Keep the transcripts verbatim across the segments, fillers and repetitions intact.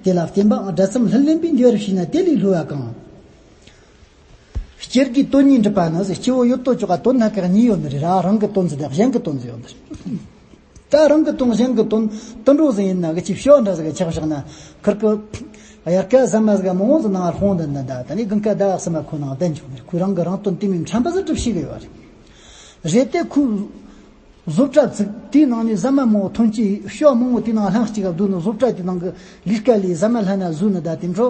དེ་ལ་བརྟེན་པའང་སྒྲ་ཙམ་ལྷུར་ལེན་པའི་འདོད་རུ་ཤེས་ན་དེ་ལས་བསླུ་བ་གང་། སྤྱིར་གྱི་དོན་གཉིས་འགྲུབ་པ་ནི་ཟེར། སྐྱེ་བོ་ཡོད་དོ་ཅོག་ག་དོན་སྣ་ཁ་གཉིས་ཡོད་ནི་རེད་ར། རང་གི་དོན་ཟེར་དང་གཞན་གྱི་དོན་ཟེར་ཡོད་ནི་རེད། ད་རང་གི་དོན་གཞན་གྱི་དོན་དུད་འགྲོ་ཟིག་ཡིན་ན་གི་ཅི་ཤོ་འདྲ་ཟིག་གི་ཆགས་བཞག་ན། ཁིར་གི་དབྱར་ཁ་ཟ་མ་ཟིག་མང་བོ་ཟིག་ནང་ལྷོང་འདི་འདི་འདྲ། ད་ནི་དགུན་ཁ་ཟླ་བ་གསུམ་པ་ཁོ་ནང་བསྡད་འཇུག་ནི་རེད། ཁོས་རང་གི་རང་དོན་དེ་མིན་ཕྲན་བུ་ཟིག་སྒྲུབ་ཤེས་གི་ཡོད་རེད། རེད་དེ་ཁོས་བཟོ་གྲྭ་བཙུགས། དེའི་ནང་ནས་ཟ་མ་མང་བོ་ཐོན་སྐྱེད་ཤོ་མང་བོ་དེའི་ནང་ལྷན་གཅིག་ག་བསྡུས་ནས་བཟོ་གྲྭ་དེའི་ནང་གི་ལས་ཀ་ལས་ཟ་མ་ལྷན་ན་བཟོས་ནི་ད་དེ་འཕྲོ།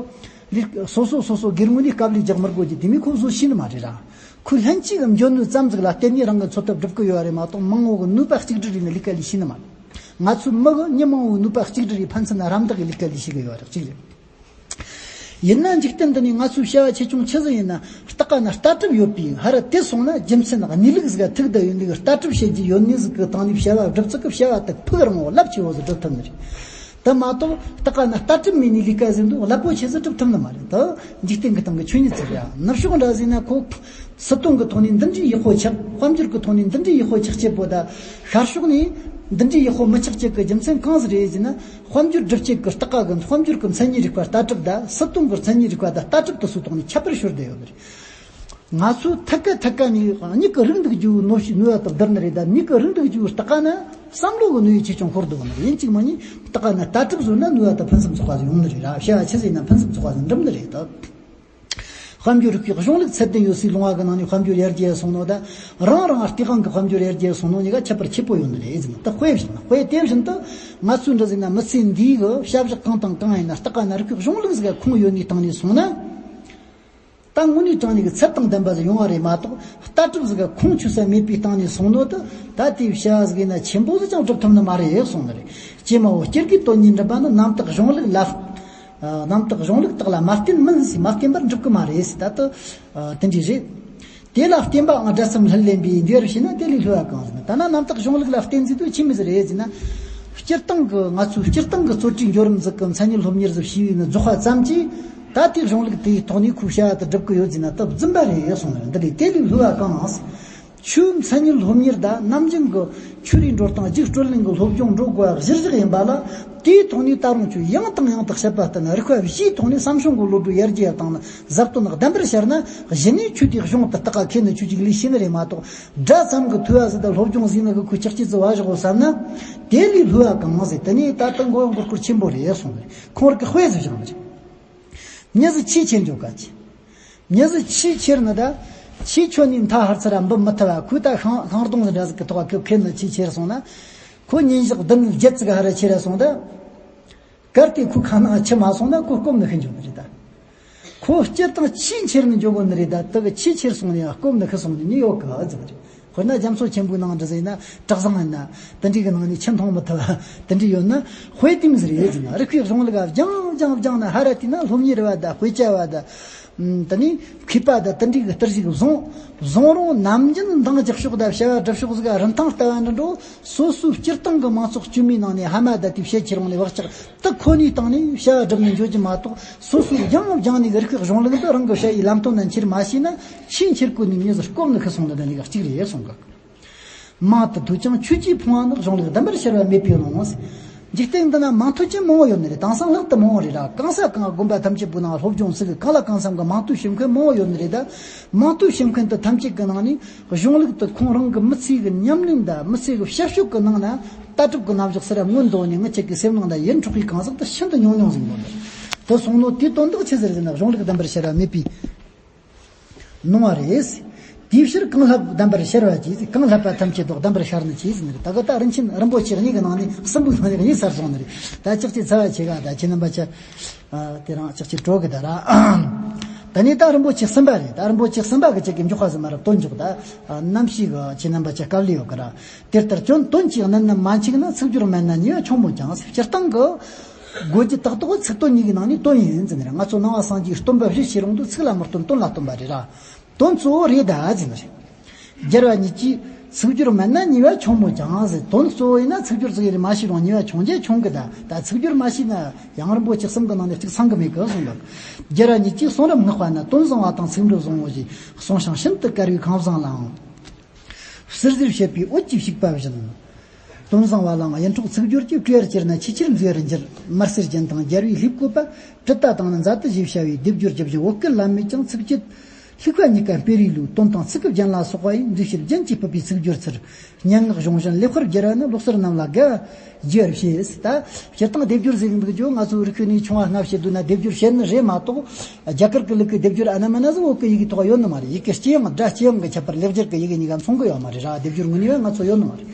ལས་སོ་སོ་སོ་སོ་སྒེར་ངོས་ནས་དཀའ་ལས་རྒྱག་མི་དགོས་ཀྱི་དེ་མིན་ཁོ་བཟོ་ཤེས་ནི་མ་རེད་ར། ཁོས་ལྷན་གཅིག་གམ་འཇོན་ནུས་ཙམ་ཟིག་ལ་བརྟེན་ནས་རང་གི་འཚོ་ཐབས་སྒྲུབ་གི་ཡོད་རེད་མ་གཏོགས། མང་བོ་གི་ནུས་པ་གཅིག་སྒྲིལ་ཡིན་ན་ལས་ཀ་ལས་ཤེས་ནི་མ་རེད། ང་ཚོའི་མི་གི་མི་མང་བོའི་ནུས་པ་གཅིག་སྒྲིལ་ཡིན་ཕན་ཚུན་ན་རམ་འདེགས་ཀྱི་ལས་ཀ་ལས་ཤེས་གི་ཡོད་རེད། གཅིག་རེད། ཡིན་ན་འཇིག་རྟེན་འདི་ནས་ང་ཚོའི་བྱ་བ་ཆེ་ཆུང་ཆི་ཟིག་ཡིན་ན་ལྟ་ག་ན་ལྟ་གྲུབ་ཡོད་པའི་ཧ་ར་དེ་སོང་ན་རྒྱུ་མཚན་གནས་ལུགས་ཟིག་ཐུག་བསྡད་ཡོད་ནི་གི་ལྟ་གྲུབ་བྱེད་རྒྱུ་ཡོད་ནི་ཟིག་གི་སྟེང་ནས་བྱ་བ་སྒྲུབ་ཚུལ་གི་བྱ་བ་དེ་ཕུགས་རིང་བོ་རླབས་ཆེ་བོ་ཟིག་སྒྲུབ་ཐུབ་ནི་རེད། དེ་མ་གཏོགས་ལྟ་ག་ན་ལྟ་གྲུབ་མེད་ནི་ལས་ཀ་ཟིག་འདུག་རླབས་པོ་ཆེ་ཟིག་སྒྲུབ་ཐུབ་ནི་མ་རེད། དེ་འཇིག་རྟེན་གི་སྟེང་གི་ཆོས་ཉིད་ཟིག་རེད། ནུབ་ཕྱོགས་འདྲ་ཟིག་ན་ཁོ་སྲིད་དོན་གི་ཐོག་ནས་འདི་འདྲའི་ཡག་པོ་ཆགས། དཔལ་འབྱོར་གི་ཐོག་ནས་འདི་འདྲའི་ཡག་པོ་ཆགས་ཆེ་པོ་ད། ཤར་ཕྱོགས་ནས་འདི་འདྲའི་ཡག་པོ་མི་ཆགས་ཆེད་གི་རྒྱུ་མཚན་གང་ཟིག་རེད་ཟེར་ན། དཔལ་འབྱོར་སྒྲུབ་བྱེད་ཀྱི་ལྟ་ག་གི་དཔལ་འབྱོར་གྱི་མཚན་ཉིད་རིག་པ་ལྟ་གྲུབ་དང་སྲིད་དོན་གྱི་མཚན་ཉིད་རིག་པ་དང་ལྟ་གྲུབ་དེ་ཚོའི་ཐོག་ནས་ཁྱད་པར་ཤོར་བསྡད་ཡོད་པ་རེད། ང་ཚོས་ཐད་ཀ་ཐད་ཀ་ནས་མྱིག་གི་རིག་འདུག་རྒྱུ་ནོར་ཤི་ནུས་པ་དང་བསྡུར་ནི་རེད། ད་མྱིག་གི་རིག་འདུག་རྒྱུ་ལྟ་ག་ན་བསམ་བློ་གི་ནུས་ཡུལ་ཆེ་ཆུང་ཤོར་འདུག་ནི་ཡིན་གཅིག་མིན་གཉིས་ལྟ་ག་ན་ལྟ་གྲུབ་བཟོས་ན་ནུས་པ་དང་ཕུན་སུམ་ཚོགས་པ་ཟིག་ཡོང་ནི་རེད་ར། བྱ་བ་ཆི་ཟིག་ཡིན་ན་ཕུན་སུམ་ཚོགས་པ་ཟིག་འགྲུབ་ནི་རེད་ད། དཔལ་འབྱོར་རིག་པའི་གཞུང་ལུགས་ཚད་ལྡན་ཡོད་སའི་ལུང་བ་གི་ནང་ནས་དཔལ་འབྱོར་ཡར་རྒྱས་སོང་ནོ་ད། རང་རང་སྟེས་དབང་གི་དཔལ་འབྱོར་ཡར་རྒྱས་སོང་ནོ་གཉིས་ཀ་ཁྱད་པར་ཆེ་པོ་ཡོད་ནི་རེད་ཟེར་ན། ད་དཔེ་བཞག་ན་དཔེ་དེ་བཞིན་དུ་ང་ཚོའི་འདྲ་ཟིག་ན་མི་ཚེ་འདིའི་གི་བྱ་བཞག་གང་དང་གང་ཡིན་ན་ལྟ་ག་ན་རིག་པའི་གཞུང་ལུགས་ཟིག་ག་ཁུངས་ཡོད་ནི་སྟེང་ནས་སོང་ན། ད་དངོས་གནས་དྲང་གནས་ཀྱི་ཚད་དང་ལྡན་པ་ཟིག་ཡོང་བ་རེད་མ་གཏོགས། ལྟ་གྲུབ་ཟིག་ག་ཁུངས་ཆོད་ས་མེད་པའི་སྟེང་ནས་སོང་ནོ་ད། ད་དེའི་བྱ་བ་ཟིག་ཡིན་ན་ཆེན་པོ་ཟིག་ཀྱང་སྒྲུབ་ཐུབ་ནི་མ་རེད་གསུངས་ནི་རེད། ཀྱེ་མའོ། སྤྱིར་གྱི་དོན་གཉིས་འགྲུབ་པ་ནི་རྣམ་དག་གཞུང་ལུགས་ལ། རྣམ་དག་གཞུང་ལུགས་དག་ལ་མ་བརྟེན་མིན་ཟེར། མ་བརྟེན་པར་འགྲུབ་ཀྱི་མ་རེད་ཟེར། ད་ལྟ་དེ་འདྲ་རེད། དེ་ལ་བརྟེན་པའང་སྒྲ་ཙམ་ལྷུར་ལེན་པའི་འདོད་རུ་ཤེས་ན་དེ་ལས་བསླུ་བ་གང་ཟེར་ན། ད་ན་རྣམ་དག་གཞུང་ལུགས་ལ་བརྟེན་ཟེར་དུས་ཆི་མོ་ཟིག་རེད་ཟེར་ན། སྤྱིར་བཏང་གི་ང་ཚོའི་སྤྱིར་བཏང་གི་རྩོད་བྲིས་འགྱུར་རིམ་ཟིག་གི་མཚན་ཉིད་སློབ་གཉེར་ཟིག་བྱས་ཡོད་ན་རྫོགས་པ་ཙམ་གྱིས། ད་དེའི་གཞུང་ལུགས་དེའི་ཐོག་ནས་ཁོའི་བྱ་བ་དེ་སྒྲུབ་ཀྱི་ཡོད་ཟེར་ན་སྟབས་རྫུན་པ་རེད་གསུངས་ནས། འདི་ལས་དེ་ལས་བསླུ་བ་གང་ཟེར། ཆོས་མཚན་ཉིད་སློབ་གཉེར་དང་ནམ་རྒྱུན་གྱི་ཆོས་རའི་འགྲོ་སྟངས། རྒྱུགས་སྤྲོད་ལེན་གྱི་སློབ་སྦྱོང་འགྲོ་དགོས་པ་གཞིར་བཞག་ཡིན་པ་ལ། དེའི་ཐོག་ནས་ད་རུང་ཁྱོད་ཡང་དང་ཡང་དུ་དཔྱད་པ་བསྟེན་ན། རིག་པ་བཞིའི་ཐོག་ནས་བསམ་བྱུང་གི་བློ་གྲོས་ཡར་རྒྱས་བཏང་ན། ཟབ་དོན་གདམས་པར་ཤར་ན། གཞི་ནས་ཁྱོད་དེའི་གཞུང་དེ་ལྟ་ག་མཁས་ནི་ཁྱོད་ཅིག་ལས་ཤེས་ནི་རེད་མ་གཏོགས། སྒྲ་ཙམ་གྱི་ཐོས་པ་ཟིག་དང་སློབ་སྦྱོང་ཟིག་ནི་གི་ཁོའི་ལྕགས་ཀྱི་རྩི་བ་བཞག་གོ་བསམ་ན། དེ་ལས་བསླུ་བ་གང་ཟེར། དེ་ནས་ད་ལྟ་མགོ་མགོ་སྐོར་ཆེན་པོ་རེད་གསུངས་ནས། ཁོང་རང་གི་དཔེ་ཟིག་བཞག་ནི་རེད། མྱི་ཟིག་ཆེས་ཆེར་འགྱོ་ག་ཅི། མྱི་ཟིག་ཆེས་ཆེར་ནི་ད། ཆེས་ཆོད་ནས་མཐའ་ཧར་ཚུར་ར་འབུད་མི་ཐུབ་བ། ཁོས་ད་ཤིང་ཤིང་སྡོང་ཟིག་འདྲ་ཟིག་གི་ཐོག་ག་ཁོ་ཁེལ་ནི་ཆེས་ཆེར་སོང་ན། ཁོ་ཉིན་ཞག་བདུན་བརྒྱད་ཙིག་ཧར་ར་ཆེ་ར་སོང་ད། གལ་ཏེ་ཁོའི་ཁ་ནང་ཆུ་མ་སོང་ན་ཁོ་སྐོམ་ནི་ཤི་འགྱོ་ནི་རེད་ད། ཁོ་སྤྱིར་བཏང་ཆེས་ཆེར་ནི་འགྱོ་གོ་ནི་རེད་ད། དེ་གི་ཆེས་ཆེར་སོང་ནས་ཡང་སྐོམ་ནི་ཤི་སོང་ནི་ནི་ཡོད་གི་ཟེར་གི་རེད། དཔེར་ན་རྒྱ་མཚོ་ཆེན་པོའི་ནང་འདྲ་ཟིག་ཡིན་ན། བྲག་བཟང་ཡིན་ན་དེ་འདྲའི་གི་ནང་ནས་ཆུ་འཐུང་མི་ཐུབ་པ་དེ་འདྲ་ཡོད་ན། དཔེ་དེ་མོ་ཟིག་རེད་ཟེར་ན། རིག་པའི་གཞུང་ལུགས་སྦྱངས་སྦྱངས་སྦྱངས་ན་ཧར་ར་དེ་ན་སློབ་གཉེར་བ་དང་དཔེ་ཆ་བ་དང་། དེ་ནས་མཁས་པ་དང་དེ་འདྲའི་གི་གཏེར་ཞིག་བཟུང་། བཟུང་རུང་ནམ་རྒྱུན་འདང་རྒྱག་ཕྱོགས་དང་བྱ་བ་སྒྲུབ་ཕྱོགས་ཟིག་རིན་ཐང་ལྟ་བ་འདྲ་འགྲོ། སོ་སོའི་སྤྱིར་བཏང་གི་མང་ཚོགས་དཀྱུས་མའི་ནང་ནས་ཕ་མ་དང་དེའི་བཤད་ཁྱེར་འོང་ནས་བག་ཆགས་དེ་ཁོ་ནའི་སྟེང་ནས་བྱ་བ་སྒྲུབ་ནས་འཇོག་རྒྱུ་མ་གཏོགས། སོ་སོས་སྦྱངས་སྦྱངས་ནས་གི་རིག་པའི་གཞུང་ལུགས་འདི་རང་གི་བྱ་ཡི་ལམ་སྟོན་ན་འཁྱེར་མ་ཤེས་ན། ཆེས་འཁྱེར་དགོས་ནི་མྱི་ཟིག་སྐོམ་ནི་ཤི་སོང་ནི་འདྲ་ནི་ག་གཅིག་རེད་གསུངས་གི། མང་དུ་ཐོས་ཀྱང་ཆོས་ཀྱིས་ཕོངས་པ་ནི། གཞུང་ལུགས་གདམས་པར་ཤར་བ་མེད་པའི་ལོང་ངོ་། འཇིག་རྟེན་འདི་ན་མང་ཐོས་ཅན་མང་བོ་ཡོད་ནི་རེད། དེང་སང་ལྷག་ཏུ་མང་བོ་རེད་ར། གང་ས་གང་དགོན་པ་ཐམས་ཅད་པོའི་ནང་སློབ་སྦྱོང་ཟིག་གི་གང་ལ་གང་འཚམ་གི་མང་ཐོས་ཤེས་མཁན་མང་བོ་ཡོད་ནི་རེད་ད། མང་ཐོས་ཤེས་མཁན་དེ་ཐམས་ཅད་ཀྱི་ནང་ནས་གཞུང་ལུགས་དེ་ཁོང་རང་གི་མི་ཚེ་གི་ཉམས་ལེན་དང་མི་ཚེ་གི་བྱ་སྤྱོད་ཀྱི་ནང་ན་ལྟ་གྲུབ་ཀྱི་རྣམ་གཞག་ཟེར་ར་མངོན་འདོད་ནས་ངི་ཆ་གི་སེམས་ནང་ན་ཡིད་འཕྲོག་པའི་གང་ཟག་དེ་ཤིན་ཏུ་ཉུང་ཉུང་ཟིག་ཡིན་པ་རེད། དེ་སོང་ནོ་དེའི་དོན་དག་ཆི་ཟིག་རེད་ཟེར་ན། གཞུང་ལུགས་གདམས་པར་ཤར་བ་མེད་པའི་ནོ་བ་རེད། དེའི་ཕྱིར་གང་བསླབ་གདམས་པར་ཤར་བ་གྱིས། གང་བསླབ་པ་ཐམས་ཅད་དོ་གདམས་པར་ཤར་ནི་གྱིས་ཟེར་ནི་རེད། ད་གི་ད་རིན་ཆེན་རིན་པོ་ཆེ་གཉིས་ཀྱི་ནང་ནས་གསུམ་པོའི་ནང་ནས་གཉིས་གསལ་སོང་ནི་རེད། ད་ཅག་ཅིག་ཚ་བ་ཆེ་ག་ད་ཁྱེད་རྣམ་པ་ཆ་དེ་རང་ཅག་ཅིག་གྲོགས་གི་ད་ར། ད་ནི་ད་རིན་པོ་ཆེ་གསུམ་པ་རེད། ད་རིན་པོ་ཆེ་གསུམ་པ་གི་ཅིག་གི་འཇོག་པ་ཟིན་མ་ར་དོན་འཇོག་ད། རྣམ་ཤེས་གི་ཁྱེད་རྣམ་པ་ཆ་དཀའ་ལས་ཡོད་གི་ར། དེ་ལྟར་དོན་དོན་གྱི་གནད་རྣམས་མ་འཆུགས་ན། ཚིག་སྦྱོར་མེད་ན་ཉེས་པ་ཆུང་མོད་ཀྱང་། སྤྱིར་བཏང་གི་དགོས་རྒྱུ་ཏག་ཏག་ཚིག་དོན་གཉིས་ཀྱི་ནང་ནས་དོན་ཡིན་ཟེར་ནི་རེད། ང་ཚོ་ནང་པ་སངས་རྒྱས་སྟོན་པ་བཞི་ཤེས་རུང་དུ་ཚིག་ལ་མི་སྟོན་དོན་ལ་སྟོན་པ་རེད་ར། དོན་གཙོ་བོ་རེད་ད་ཟེར་ནི་རེད། རྒྱལ་བ་ཉིད་ཀྱིས་ཚིག་སྦྱོར་མེད་ན་ཉེས་པ་ཆུང་མོད་ཀྱང་ཟེར། དོན་གཙོ་བོ་ཡིན་ན་ཚིག་སྦྱོར་ཟིག་ཡིན་མ་ཤེས་རུང་ཉེས་པ་ཆུང་རྒྱུ་ཆུང་གི་ད། ད་ཚིག་སྦྱོར་མ་ཤེས་ན་ཡང་རིན་པོ་ཆེ་གསུམ་གི་ནང་ནས་གཅིག་ཚང་གི་མེད་གི་གསུངས་པ། རྒྱལ་བ་ཉིད་ཀྱིས་གསུང་རབ་བསྔགས་པ་ན། དོན་བཟང་བ་དང་ཚིག་འབྲུ་བཟང་བོ་ཞེས། གསུངས་ཤིང་ཤིན་ཏུ་དཀར་བའི་ཁང་བཟང་ལའང་། བསིལ་ཟེར་བཤད་པའི་འོད་ཀྱིས་ཕྱུག་པ་བཞིན། དོན་བཟང་བ་ལའང་ཡིད་འཕྲོག་ཚིག་སྦྱོར་གྱིས། བྲེལ་བར་གྱུར་ན་ཆེས་ཆེར་མཛེས་པར་འགྱུར། དམར་སེར་རྒྱན་དང་རྒྱལ་བའི་ལྷེབ་བཀོད་པ། དྲི་ལྟ་དང་ནི་མཛའ་དུ་ཞེས་བྱ་བའི། སྡེབ་སྦྱོར་ཇི་བཞིན་བོད་སྐད་ལ་མེད་ཀྱང་། ཚིགས་བཅད་ལྷུག་པ་གཉིས་ཀ་སྤེལ་རེས་ལུས། དོན་དང་ཚིག་གི་རྒྱན་ལ་སོགས་པ་ཡིས། འཛུགས་བྱེད་རྒྱན་གྱིས་སྤུད་པའི་ཚིག་སྦྱོར་ཚུལ། སྙན་ངག་གཞུང་བཞིན་ལེགས་པར་བསྒྱུར་བ་ནི། ལོག་ཟུར་རྣམས་ལ་དགའ་བར་བྱེད། ད་སྤྱིར་བཏང་སྡེབ་སྦྱོར་ཟེར་གྱི་འདུག་ཅོ། ང་ཚོ་རིག་ཤེས་ནས་ཆུང་བ་སྔ་ཕྱི་བསྡུར་ན་སྡེབ་སྦྱོར་བྱེད་ནི་རེད་མ་གཏོགས། རྒྱ་གར་གྱི་ལུགས་ཀྱི་སྡེབ་སྦྱོར་ཨ་ན་མ་ན་ཟིག་བོད་ཀྱི་ཡི་གེ་ཐོག་ཡོད་ནི་མ་རེད། ཡི་གེ་སྤྱི་ཡོངས་སྒྲ་སྤྱི་ཡོངས་ཀྱི་ཁྱད་པར། ལེགས་སྦྱར་གྱི་ཡི་གེ་གཉིས་ཀ་མཚུངས་གི་ཡོད་མ་རེད་ར། སྡེབ་སྦྱོར་དངོས་གནས་ང་ཚོ་ཡོད་ནི་མ་རེད།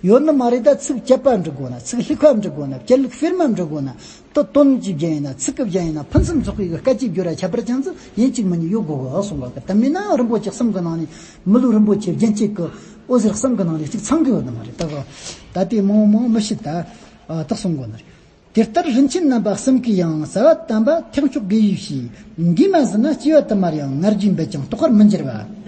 ཡོད་ནི་མ་རེད། ད་ཚིག་བཅད་པ་འབྲི་དགོས་ན། ཚིག་ལྷུག་པ་འབྲི་དགོས་ན། བཅད་ལྷུག་སྤེལ་མ་འབྲི་དགོས་ན། དེ་དོན་གྱི་རྒྱན་ཡིན་ན། ཚིག་གི་རྒྱན་ཡིན་ན། ཕུན་སུམ་ཚོགས་པའི་གི་སྐད་ཀྱི་སྦྱོར་བ་ཁྱད་པར་ཅན་ཟིག་ཡིན་གཅིག་མིན་གཉིས་ཡོད་དགོས་གི་གསུང་གི། དེ་མིན་ན་རིན་པོ་ཆེ་གསུམ་གི་ནང་ནས། མི་ལུས་རིན་པོ་ཆེ་རྒྱན་གཅིག་གི་འོད་ཟེར་གསུམ་གི་ནང་ནས་གཅིག་ཚང་གི་ཡོད་ནི་མ་རེད། ད་གི་ད་དེ་མང་མང་མི་ཤེས། ད་ཨ་དག་གསུང་དགོས་ནི་རེད། དེ་ལྟར་རིན་ཆེན་རྣམ་པ་གསུམ་གའི་ཡང་། རྩ་བ་དམ་པ་ཐེག་མཆོག་དགེ་བའི་བཤེས། མགོས་མ་ཟིན་ན་སྐྱེ་བ་དུ་མར་ཡང་། ངར་རྒྱུའི་འབུད་ཀྱང་དོགས་པར་མི་འགྱུར་བ།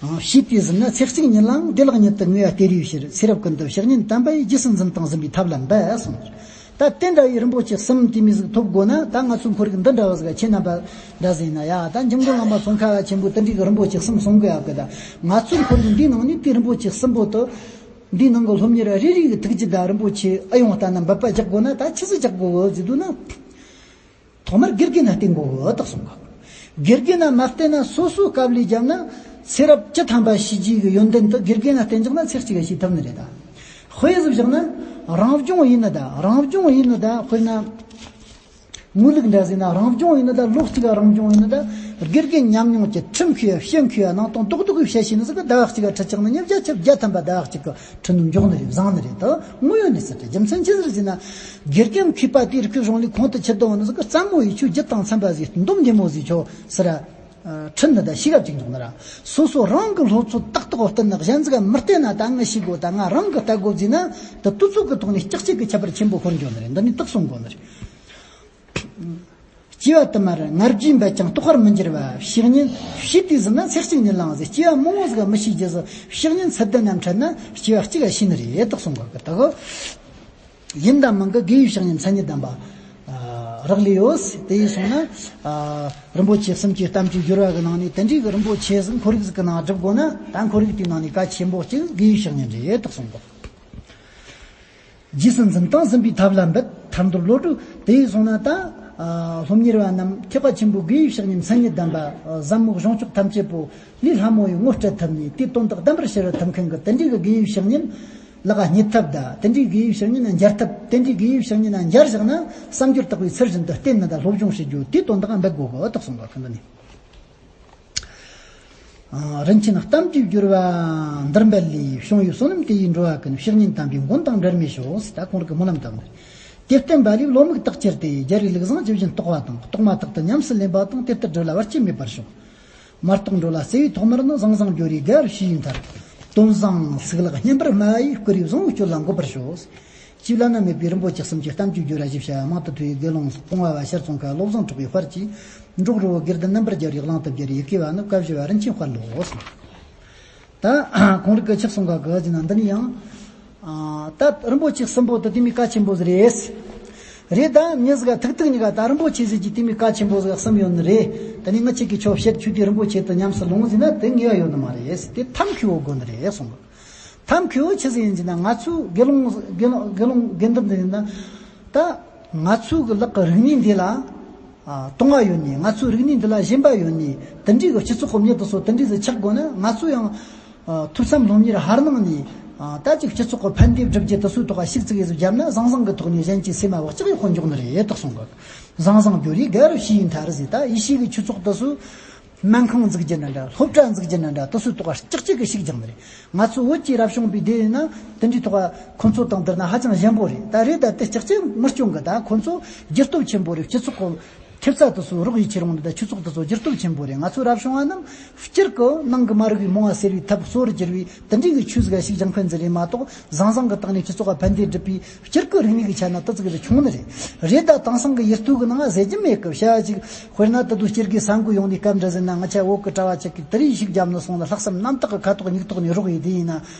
ཨང་། བྱིས་པས་ཟིན་ན་ཚེ་གཅིག་ཉིད་ལའང་། བདེ་བླག་ཉིད་དུ་ངེས་པ་སྟེར་བའི་ཕྱིར། ཚེ་རབས་ཀུན་ཏུ་བཤེས་གཉེན་དམ་པ་ཡི། རྗེས་སུ་འཛིན་དང་ཟིན་པའི་ཐབས་ལ་འབད་གསུངས། ད་དེ་འདྲ་བའི་རིན་པོ་ཆེ་གསུམ་དེ་མོ་ཟིག་ཐོབ་དགོས་ན། ད་ང་ཚོ་ཁོར་ཡུག་འདི་འདྲ་བ་ཟིག་ཁྱེད་རྣམ་པ་འདྲ་ཟིག་ཡིན་ན་ཡ། ད་འཇམ་མགོན་བླ་མ་ཙོང་ཁ་བ་ཆེན་པོས་དེ་འདྲའི་གི་རིན་པོ་ཆེ་གསུམ་གསུང་གི་ཡོད་གི། ད་ང་ཚོའི་ཁོར་ཡུག་འདིའི་ནང་ནས་དེ་རིན་པོ་ཆེ་གསུམ་པོ་དེ། འདིའི་ནང་གི་སློབ་གཉེར་རེ་རེ་གི་ཐུགས་རྒྱུད་དང་རིན་པོ་ཆེ་ཨེ་ཡོང་ལྟ་ན་འབད་པ་རྒྱག་དགོས་ན། ད་ཆི་ཟིག་རྒྱག་དགོས་གི་ཟེར་དུས་ན། ཐོག་མར་དགེ་རྒན་ན་བསྟེན་དགོས་གི་དག་གསུང་གི། དགེ་རྒན་ན་མ་བསྟེན་ན། སོ་སོའི་དཀའ་ལས་བརྒྱབ་ན། ཚེ་རབས་བཅུ་ཐམ་པ་བྱས་རྗེས་ཀྱི་ཡོན་ཏན་དེ་དགེ་རྒན་ན་བསྟེན་བཞག་ན་ཚེ་གཅིག་ག་ཤེས་ཐུབ་ནི་རེད། ད་དཔེ་ཟིག་བཞག་ན། རང་སྦྱོང་ཡིན་ནི་ད། རང་སྦྱོང་ཡིན་ནི་ད། དཔེར་ན་ངོས་ལུགས་འདྲ་ཟིག་ན་རང་སྦྱོང་ཡིན་ནི་ད། ལོ་གཅིག་ག་རང་སྦྱོང་ཡིན་ནི་ད། དགེ་རྒན་ཉམས་མྱོང་གི་ཁྲིད་མཁས་པ། བཤད་མཁས་པ། ནང་དོན་རྡོག་རྡོག་གི་བཤད་ཤེས་ནི་ཟིག་གིས་ཟླ་བ་གཅིག་ག་ཁྲིད་བཅུག་ན། ཉིན་བརྒྱ་ཆ་བརྒྱ་ཐམ་པ་ཟླ་བ་གཅིག་གི་ཁྲིད་ནོ་མགྱོགས་ནི་རེད། བཟང་ནི་རེད། དེ་དངོས་ཡོད་གནས་ཚུལ་རེད། རྒྱུ་མཚན་ཆི་ཟིག་རེད་ཟེར་ན། དགེ་རྒན་མཁས་པ་དེའི་རིགས་ཀྱི་གཞུང་ལས་གོང་དུ་ཁྲིད་བཏང་བ་ནི་ཟིག་གིས་རྩེད་མོ་ཡི་ཆོས་རྒྱུད་དང་འཚམ་པ་ཟིག། འདོམས་བདེ་མོ་ཟིག་ཆོག་ཟེར་ར། ཁྲིད་ནི་ད་ཤེས་ག་བཅུག་འཇོག་ནི་ར། སོ་སོ་རང་གི་སློབ་ཚོད་ཏག་ཏག་བསྟུན་ན། གཞན་ཟིག་ག་མི་བསྟན་ན། ད་ངས་ཤེས་གོ། ད་ང་རང་གིས་ལྟ་དགོས་ཟེར་ན། ད་དུས་ཚོད་ཀྱི་ཐོག་ནས་ལྕགས་གཅིག་གི་ཁྱད་པར་ཆེན་པོ་ཤོར་འགྱོ་ནི་རེད། འདི་ནས་དག་གསུང་དགོས་ནི་རེད། སྐྱེ་བ་དུ་མར་ངར་རྒྱུའི་འབུད་ཀྱང་དོགས་པར་མི་འགྱུར་བ། བཤེས་གཉེན་བྱིས་པས་ཟིན་ན་ཚེ་གཅིག་ཉིད་ལའང་ཟེར། སྐྱེ་བ་མང་བོ་ཟིག་མི་ཤེས་རྒྱུ་ཟིག། བཤེས་གཉེན་ཚུལ་ལྡན་ན་འཕྲད་ན་སྐྱེ་བ་གཅིག་ག་ཤེས་ནི་རེད་དག་གསུང་གི། ད་གི་ཡིན་དང་མིན་གི་དགེ་བའི་བཤེས་གཉེན་མཚན་ཉིད་ལྡན་པ། ཨ། རག་ལས་ཡོད། དེ་ཡིན་སོང་ན། ཨ། རིན་པོ་ཆེ་གསུམ་གྱི་གཏམ་གྱི་སྦྱོར་བ་གི་ནང་ནས་དེ་འདྲའི་གི་རིན་པོ་ཆེ་ཟིག་ཁོར་ཡུག་ཟིག་གི་ནང་སྒྲུབ་དགོས་ན། ད་ཁོར་ཡུག་དེའི་ནང་ནས་གལ་ཆེན་པོ་གཅིག་དགེ་བའི་བཤེས་གཉེན་རེད་དག་གསུང་གི། རྗེས་སུ་འཛིན་དང་ཟིན་པའི་ཐབས་ལ་འབད། ཐར་འདོད་བློ་གྲོས། དེ་ཡིན་སོང་ན་ད། ཨ། སློབ་གཉེར་བ་རྣམས་ཐེག་པ་ཆེན་པོའི་དགེ་བའི་བཤེས་གཉེན་མཚན་ཉིད་ལྡན་པ། ཨ། ཟབ་མོ་གཞུང་ཕྱོགས་ཐམས་ཅད་པོ་ལས་སླ་མོ་ཡི་ངོ་སྤྲད་ཐུབ་ནས། དེའི་དོན་དག་གདམས་པར་ཤེས་རུ་ཐུབ་མཁན་གྱི་དེ་འདྲའི་གི་དགེ་བའི་བཤེས་གཉེན་ལག་རྙེད་ཐབས་དང་། དེ་འདྲའི་དགེ་བའི་བཤེས་གཉེན་མཇལ་ཐབས། དེ་འདྲའི་དགེ་བའི་བཤེས་གཉེན་མཇལ་བཞག་ན། བསམ་སྦྱོར་དག་པའི་ཚུལ་བཞིན་དུ་བསྟེན་ནི་དང་སློབ་སྦྱོང་བྱེད་རྒྱུ། དེའི་དོན་དག་འབད་དགོས་གི་དག་གསུང་གི། ཁོ་འདི་ནི། ཨ། རིན་ཆེན་གཏམ་གྱི་སྦྱོར་བ་འདིར་འབད་ལས། བྱུང་བའི་བསོད་ནམས་དེ་ཡིས་འགྲོ་བ་ཀུན། བཤེས་གཉེན་དམ་པའི་མགོན་དང་འབྲལ་མེད་ཤོག། ཟེར་ད་ཁོང་རང་གི་སྨོན་ལམ་བཏབ་ནས། དེ་བསྟན་པ་ལས་བློ་མིག་དག་གྱུར་ཏེ། རྒྱལ་བའི་ལུགས་བཟང་ཇི་བཞིན་རྟོགས་པ་དང་། རྟོགས་མ་ཐག་ཏུ་ཉམས་སུ་ལེན་པ་དང་། དེ་ལྟར་སྒྲུབ་ལ་བར་ཆད་མེད་པར་ཤོག། མ་རྟོགས་འགྲོ་ལ་བརྩེ་བའི་ཐོག་མར་ནི། ཟང་ཟིང་སྦྱོར་བའི་དགའ་བར་བྱས་ཡིན་མཐར། དོན་བཟང་གཙུག་ལག་བསྙེན་པར་སྨྲ་བའི། བསྐུལ་བའི་བཟང་པོའི་སྤྱོད་ལ་འགོད་པར་ཤོག། ཅེས་བླ་ན་མེད་པའི་རིན་པོ་ཆེ་གསུམ་གྱི་གཏམ་གྱི་སྦྱོར་བ་ཞིག་བྱ་བ། མང་དུ་ཐོས་པའི་དགེ་སློང་སྤོང་བ་བ་ཤར་ཙོང་ཁ་བློ་བཟང་གྲགས་པའི་དཔལ་གྱིས། འབྲོག་རི་བོ་དགེ་ལྡན་རྣམ་པར་རྒྱལ་བའི་གླེང་དུ་སྦྱར། ཡི་གེ་བ་ནི་བཀའ་བཞི་པ་རིན་ཆེན་དཔལ་ལོ་གསུངས། ད་ཁོང་རིགས་ཀྱི་ཆི་གསུང་ག་གི་ཟེར་ན། འདི་ནི་ཡང་ཨ། ད་རིན་པོ་ཆེ་གསུམ་པོ་དེ་དེ་མོ་གལ་ཆེན་པོ་ཟིག་རེད། རེད། ད་མྱི་ཟིག་ག་ཐུག་ཐུག་གཉིས་ཀ་ད་རིན་པོ་ཆེ་ཟེར་གྱི་དེ་མོ་གལ་ཆེན་པོ་ཟིག་གསུམ་ཡོད་ནི་རེད། ད་ནི་ང་ཁྱེད་ཀྱིས་ཁྱོད་བཤད། ཁྱོད་དེ་རིན་པོ་ཆེ་དེ་ཉམས་སུ་ལོངས་ཟེར་ན་དེ་ངེས་པ་ཡོད་ནི་མ་རེད། དེ་ཐབས་མཁས་པོ་དགོས་ནི་རེད་གསུངས་གི། ཐབས་མཁས་པོ་ཆི་ཟིག་ཡིན་ཟེར་ན། ང་ཚོའི་དགེ་སློང་དགེ་སློང་དགེ་སློང་དགེ་འདུན་འདི་ཡིན་ན། ད་ང་ཚོའི་གི་ལག་གི་རིག་གནས་འདི་ལ། ཨ། དུང་བ་ཡོད་ནི། ང་ཚོའི་རིག་གནས་འདི་ལ་ཞེན་པ་ཡོད་ནི། དེ་འདྲའི་གི་སྤྱི་ཚོགས་གི་མྱི་དེ་ཚོ་དེ་འདྲའི་ཟིག་ཆགས་དགོས་ན། ང་ཚོ་ཡང་། ཨ། ཐོས་བསམ་སློབ་གཉེར་ཧར་གནང་ནས། ཨ། ད་ཅིག་སྤྱི་ཚོགས་གི་ཕན་བདེ་སྒྲུབ་རྒྱུ་དེ་ཚོའི་ཐོག་ག་ཤུགས་ཙིག་གེ་ཟིག་བརྒྱབ་ན། ཟང་ཟིང་གི་ཐོག་ནས་གཞན་གྱི་སེམས་མ་བག་ཆགས་ཡོད་ཁོ་འཇོག་ནི་རེད་དག་གསུང་གི། ཟང་ཟིང་སྦྱོར་བའི་དགའ་བར་བྱས་ཡིན་མཐར་ཟེར། ད་ཡེ་ཤུ་གི་ཆོས་ཚོགས་དེ་ཚོ། སྨན་ཁང་འཛུགས་རྒྱུ་ན་འདྲ། སློབ་གྲྭ་འཛུགས་རྒྱུ་ན་འདྲ། དེ་ཚོའི་ཐོག་ལ་ལྕགས་ཀྱི་གི་ཤུགས་རྒྱག་ནི་རེད། ང་ཚོ་བོད་ཀྱི་རབ་བྱུང་པའི་སྡེ་ཡིན་ན། དེ་འདྲའི་ཐོག་ལ་ཁོང་ཚོ་དང་བསྡུར་ན་ཧ་ཅང་ཞན་པོ་རེད། ད་རེད། ད་དེ་ལྕགས་ཀྱི་མི་སྐྱོན་གི། ད་ཁོང་ཚོ་རྒྱུ་སྟོབས་ཆེན་པོ་རེད། སྤྱི་ཚོགས་གི་ཐེབས་རྩ་དེ་ཚོ་རོགས་ཡིད་ཆེས་རུང་ནི། ད་ཆོས་ཚོགས་དེ་ཚོ་རྒྱུ་སྟོབས་ཆེན་པོ་རེད། ང་ཚོ་རབ་བྱུང་བ་རྣམས་སྤྱིར་གི་ནང་གི་མ་རིག་པའི་རྨོངས་པ་སེལ་བའི་ཐབས་གཙོ་བོར་གྱུར་བའི་དེ་འདྲའི་གི་ཆོས་ཟིག་ག་ཤུགས་རྒྱག་མཁན་ཟིག་རེད་མ་གཏོགས། ཟང་ཟིང་གི་སྟེང་ནས་སྤྱི་ཚོགས་ལ་ཕན་བདེ་སྒྲུབ་པའི། སྤྱིར་གི་རིག་གནས་ཀྱི་ཆ་ནས་དེ་ཙིག་རེ་ཆུང་ནི་རེད། རེད། ད་དེང་སང་གི་ཡུལ་དུས་ཀྱི་ནང་ཟེར་རྒྱུ་མེད་གི། བྱ་བ་ཅིག་དཔེར་ན་ད་དུང་སྤྱིར་གི་ས་འགུལ་ཡོང་ནས་སྐབས་འདྲ་ཟེར་ན། ང་ཆ་བོད་གི་གྲྭ་བ་ཅིག་གིས་དེ་རིགས་ཤིག་བརྒྱབ་ནས་སོང་ན། ལྷག་བསམ་རྣམ་དག་གི་ཁ་ཐོག་སྙིང་ཐོག་ནས་རོགས་ཡིན། དེ་ཡིན་ན་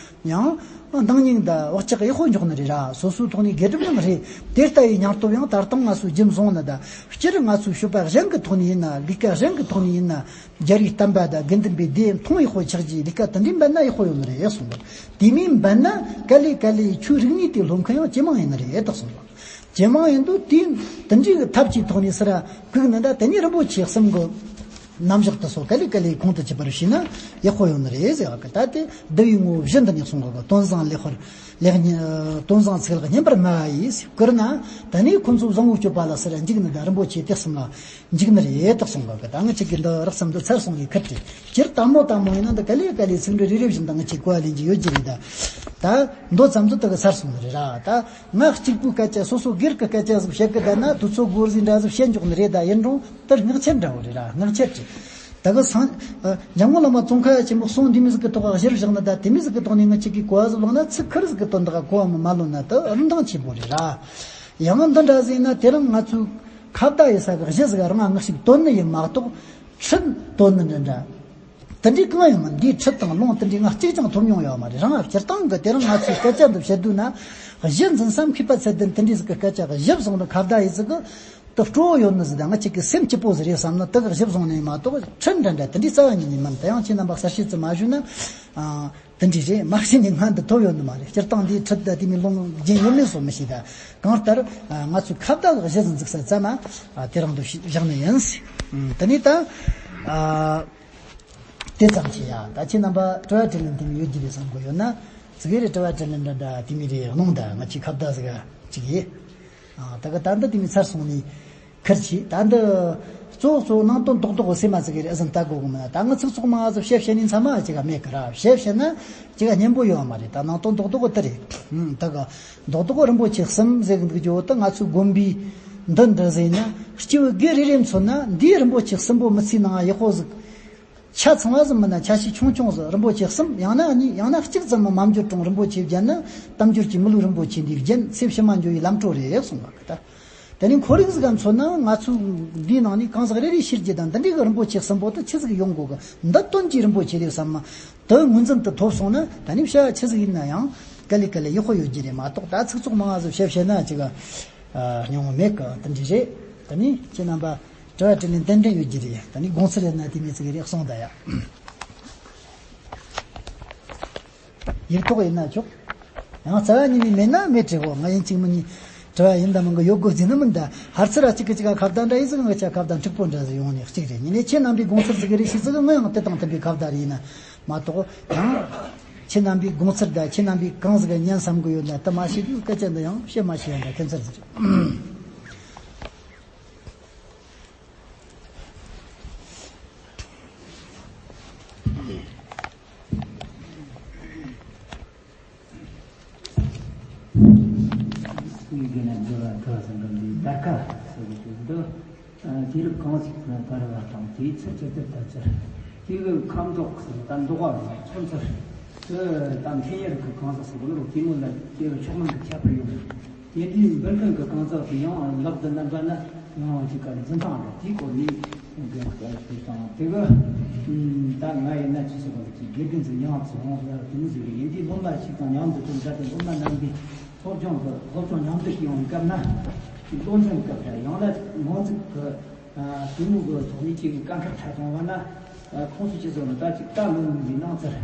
ཡང་ འདང་སྙིང་དང་བག་ཆགས་ཡག་པོ་འཇོག་ནི་རེད་ར། སོ་སོའི་ཐོག་ནས་དགེ་སྒྲུབ་ཡང་རེད། དེ་ལྟ་བུའི་སྙིང་སྟོབས་ཡང་ད་ལྟ་ང་ཚོས་རྒྱུན་བཟུང་ནི་དང་། སྤྱིར་ང་ཚོས་སྤྱོད་པ་གཞན་གྱི་ཐོག་ནས་ཡིན་ན། ལས་ཀ་གཞན་གྱི་ཐོག་ནས་ཡིན་ན། རྒྱལ་བའི་བསྟན་པ་དང་དགེ་འདུན་པའི་སྡེ་མཐོང་ཡག་པོ་ཆགས་རྗེས་ལས་ཀ་དེ་འདྲའི་འབད་ན་ཡག་པོ་ཡོད་ནི་རེད་གསུངས་པ། དེ་མིན་འབད་ན་ག་ལེ་ག་ལེ་ཆོས་རིག་གནས་དེ་སློབ་མཁན་ཡང་ཇེ་མང་ཡིན་ནི་རེད་ད་གསུངས་པ། ཇེ་མང་ཡིན་དུས་དེ་དེ་འདྲའི་ཐབས་ཀྱི་ཐོག་ནས་སི་ར་བཀུག་ནི་འདྲ། དེ་ནས་རིན་པོ་ཆེ་གསུམ་གྱི་རྣམ་གཞག་དེ་ཚོ་ག་ལེ་ག་ལེ་ཁོང་དུ་ཆུད་པར་བྱས་ན་ཡག་པོ་ཡོད་ནི་རེད་ཟེར་བ་གི། ད་དེ་འདུལ་བའི་ངོ་བོ་བཞི་འདི་ནས་གསུངས་པ་གི། དོན་བཟང་ལེགས་པར་ལེགས་ཉེ་དོན་བཟང་ཚིག་ལེགས་སྙན་པར་སྨྲ་བ་ཡིས། བཀུར་ན་དེ་ནས་ཁོ་ཚོ་བཟང་བོའི་སྤྱོད་པ་ལ་སི་ར་འཇུག་ནི་དང་རིན་པོ་ཆེ་དེ་གསུམ་ལ་འཇུག་ནི་རེད་ད་གསུངས་པ་གི། ད་ང་ཅག་གིས་འདི་རགས་ཙམ་འདི་ཚར་སོང་ནས་ཁུར་ཏེ། སྤྱིར་དང་མོ་དང་མོ་ཡིན་ན་འདི་ག་ལེ་ག་ལེ་ཚིག་འབྲུ་རེ་རེ་བཞིན་དུ་ང་ཅག་གིས་གོ་བ་ལེན་གྱི་ཡོད་ཀྱི་རེད། ད་ད་མདོ་ཙམ་དུ་དེ་གི་ཚར་སོང་ནི་རེད་ར། ད་ང་གཅིག་པུའི་སྐད་ཆ། སོ་སོ་སྒེར་གྱི་སྐད་ཆ་ཟིག་བཤད་གི་བསྡད་ན་དུས་ཚོད་འགོར་ཟིག་འདྲ་ཟིག་བཤད་འཇོག་ནི་རེད། ད་ཡིན་རུང་དེ་སྔགས་ཆེན་འདྲ་བོ་རེད་ར། སྔགས་ཆེན་རེད། ད་གི་སང་འཇམ་མགོན་བླ་མ་ཙོང་ཁ་པ་ཆེན་པོ་གསུང་འདི་མོ་ཟིག་གི་ཐོག་གཞིར་བཞག་ནི་དང་། དེ་མོ་ཟིག་གི་ཐོག་ནས་ང་ཅག་གིས་གོ་བ་ཟིག་བླངས་ན། ཚིག་ཁུར་ཟིག་གི་དོན་དག་གོ་བ་མ་ལོན་ན་དེ་རིན་ཐང་ཆེན་པོ་རེད་ར། ཡང་འདི་འདྲ་ཟིག་ཡིན་ན་དེ་རིང་ང་ཚོས་ཁ་བརྡ་ཡེད་ས་གི་གཞི་ཟིག་རང་ང་ཞིག་བཏོན་ནི་ཡིན་མ་གཏོགས་ཁྲིད་བཏོན་ནི་འདྲ་འདྲ། དེ་འདྲའི་གང་ཡང་མིན། འདིའི་ཁྲིད་དང་ལུང་དེ་འདྲའི་ང་གཅིག་ཀྱང་ཐོབ་མྱོང་ཡོད་མ་རེད། རང་སྤྱིར་བཏང་གི་དེ་རིང་ང་ཚོས་སྐད་ཆ་འདི་བཤད་དུས་ན། གཞི་འཛིན་ས་མཁས་པ་ཚད་ལྡན་དེ་འདྲའི་ཟིག་གི་སྐད་ཆ་གཞི་བཟུང་ནས་ཁ་བརྡ་ཡེད་ཟིག་གི་དེ་སྤྲོ་བོ་ཡོད་ནི་ཟིག་དང་། ང་ཅག་གི་སེམས་སྐྱིད་པོ་ཟིག་རེད་བསམ་ན་དེ་གི་གཞི་བཟུང་ནས་མ་གཏོགས་ཁྲིད་འདྲ་འདྲ་དེ་འདྲའི་རྩ་བ་ཉིད་ནས་མིན། དེ་ཡང་ཁྱེད་རྣམ་པ་གསལ་བཤད་ཙམ་མ་ཞུས་ན། ཨ། དེ་འདྲའི་རེད། མ་གཞི་ནས་ང་འདི་ཐོབ་ཡོད་ནི་མ་རེད། སྤྱིར་བཏང་འདིའི་ཁྲིད་དང་དེ་མོའི་ལུང་རྒྱུན་ཡོད་མེད་སོགས་མི་ཤེས། ད་གང་ལྟར་ང་ཚོས་ཁ་བརྡ་གི་གཞི་ཟིག་འཛུགས་ས་ཙམ་མ་དེ་རིང་འདི་བཞག་ནི་ཡིན། དེ་ནས་ད། ཨ། དེ་ཙམ་བྱས་ཡ། ད་ཁྱེད་རྣམ་པ་དྲི་བ་དྲིས་ལན་དེ་མོ་ཡོད་ཀྱི་རེད་བསམ་གི་ཡོད་ན། ཙི་གེ་རེ་དྲི་བ་དྲིས་ལན་འདྲ་འདྲ་དེ་མོ་རེ་གནང་དང་། ང་ཅག་ཁ་བརྡ་ཟིག་གཅིག་ཡེད། ཨ། ད་གི་ད་འདི་དེ་མོ་ཚར་སོང་ནས་ཁུར་གྱིས། ད་འདི་གཙོ་བོ་གཙོ་བོ་ནང་དོན་རྡོག་རྡོག་གི་སེམས་མ་ཙི་གེ་རེ་ཨེ་ཟིན་ལྟ་དགོས་གི་མིན་ན། ད་ང་ཚིག་ཚོགས་མང་ང་ཟིག་བཤད་བཤད་ནས་མཚམས་མ་ཅིག་ག་མེད་གི་ར། བཤད་བཤད་ན་ཅིག་ག་སྙན་པོ་ཡོད་མ་རེད། ད་ནང་དོན་རྡོག་རྡོག་གི་དེ་རེད། ཨང་། ད་གི་རྡོག་རྡོག་རིན་པོ་ཆེ་གསུམ་ཟེར་གི་འདུག་རྒྱུ་བོ་དེ་ང་ཚོའི་དགོན་པའི་འདི་འདྲ་ཟེར་ན། སྐྱེ་བོ་དགེ་རེ་རེ་མཚོན་ན་འདིའི་རིན་པོ་ཆེ་གསུམ་པོ་མི་ཚེའི་ནང་ཡག་པོ་ཟིག་ཆ་ཚང་བ་ཟིག་མིན་ན་ཆ་ཤས་ཆུང་ཆུང་ཟིག་རིན་པོ་ཆེ་གསུམ། ཡང་ན་གཉིས། ཡང་ན་གཅིག་ཙམ་མ་མ་འབྱོར་རུང་རིན་པོ་ཆེ་བརྒྱན་ན་དལ་འབྱོར་གྱི་མི་ལུས་རིན་པོ་ཆེ་འདིས་བརྒྱན། ཚེ་ཕྱི་མ་འགྱུར་བའི་ལམ་འགྲོ་རེད་གསུངས་པ་གི། ད་དེ་ནས་ཁོར་ཡུག་ཟིག་ག་མཚོན་ན། ང་ཚོས་འདིའི་ནང་ནས་གང་ཟག་རེ་རེའི་ཤེས་རྒྱུད་དང་འདི་འདྲའི་གི་རིན་པོ་ཆེ་གསུམ་པོ་དེ་ཆི་ཟིག་ཡོང་དགོས་གི། འདི་དོན་གྱི་རིན་པོ་ཆེ་རེད་བསམ་མ་དེ་ངོས་འཛིན་དུ་ཐོབ་སོང་ན། ད་ནི་བྱ་བ་ཆི་ཟིག་ཡིན་ན་ཡང་ག་ལེ་ག་ལེ་ཡག་པོ་ཡོད་རྒྱུ་རེད་མ་གཏོགས། ད་ཚིག་ཚོགས་མང་ང་ཟིག་བཤད་བཤད་ན་ཅིག་ག་སྙིང་པོ་མེད་གི། དེ་འདྲ་རེད། ད་ནི་ཁྱེད་རྣམ་པ་དྲི་བ་དྲིས་ལན་ཏན་ཏན་ཡོད་རྒྱུ་རེད། ད་ནི་དགོངས་ཚུལ་ཡོད་ན་དེ་མོ་ཙི་གེ་རེ་གསུངས་ད་ཡ། ཡིག་ཐོག་ཡིན་ན་ཆོག་ཡང་རྩ་བ་ཉིད་ནས་མེད་ན་མེད་དྲི་གོ། ང་ཡིན་གཅིག་མིན་གཉིས་དྲི་བ་ཡིན་དང་མིན་གི་ཡོད་དགོས་ཟེར་ནི་མིན། ད་ཧར་ཚུར་ར་གཅིག་གིས་གཅིག་ག་ཁ་བརྡ་འདྲ་ཡིན་ཟིག་ང་ཅག་ཁ་བརྡ་འཁྲུག་པོ་འདྲ་ཟིག་ཡོང་ནི་གཅིག་རེད། ཡིན་ནའི་ཁྱེད་རྣམ་པའི་དགོངས་ཚུལ་ཟིག་གི་རེ་ཞིག་ཟིག་ང་ཡང་དེ་དང་མཐུན་པའི་ཁ་བརྡ་རེ་ཡིན་ན་མ་གཏོགས། ཡང་ཁྱེད་རྣམ་པའི་དགོངས་ཚུལ་དང་ཁྱེད་རྣམ་པས་གང་ཟིག་ག་ཉན་བསམ་གི་ཡོད་ན་དེ་མ་བཤད་དུས་སྐད་ཆ་འདི་ཡང་བཤད་མ་བཤད་ཡང་འདྲ། ཁྱད་མཚར་ཟིག་རེད། སྲིད་རྒྱུ་ན་འགྲོ་བ་འགྲོ་བ་སེམས་པ་འདིའི་དར་ཁ་ཟེར་གི་འདུག་ཨ། དུས་རབས་གང་ཞིག་ན་དར་བ་དང་དེའི་ཚུལ་ཇི་ལྟར་དར་ཚུལ། དེ་གི་ཁ་མདོག་ཟེར་ད་མདོག་པ་ཚོན་ཚུལ་དེ་ད་འཕེལ་ཡུལ་གི་གང་ཟག་སོགས་ནི་དེ་མོ་ལ་སྐྱེ་བོ་མཆོག་དམན་གྱི་ཁྱད་པར་ཡོད། དེ་འདྲའི་འབུར་མཁན་གྱི་གང་ཟག་དེ་ཡང་ལག་ཏུ་བསྣན་པ་ན་ཡང་ཅིག་ག་འཛིན་སྟངས་རེད། དེའི་སྐོར་ནས་དེ་དང་དེ་གི་ད་ང་ཡིན་ན་ཅི་ཟེར་བ་ཅིག་དགེ་རྒན་ཟིག་མྱངས་ཚེ་འོང་ཟེར་དེ་མོ་ཟིག་རེད། ཡིན་དུས་སློབ་མ་ཞིག་དང་མཉམ་དུ་ཅིག་འདྲ་དེ་སློབ་མ་རྣམ་པའི་སློབ་སྦྱོང་གི་སློབ་སྦྱོང་མཉམ་དུ་ཞིག་ཡོང་བའི་སྐབས་ན། ཅིག་སློབ་སྦྱོང་སྐབས་དང་ཡང་ན་ངོ་མཚར་གི་ཨ། དེ་མོ་གི་ཐོག་ནས་ཅིག་དཀའ་ཁག་ཆགས་སོང་བ་ན། ཨ། ཁོང་ཚོས་ཅི་ཟེར་ན་ད་ཅིག་ད་ལོ་ཉུང་བའི་སྣང་ཚུལ།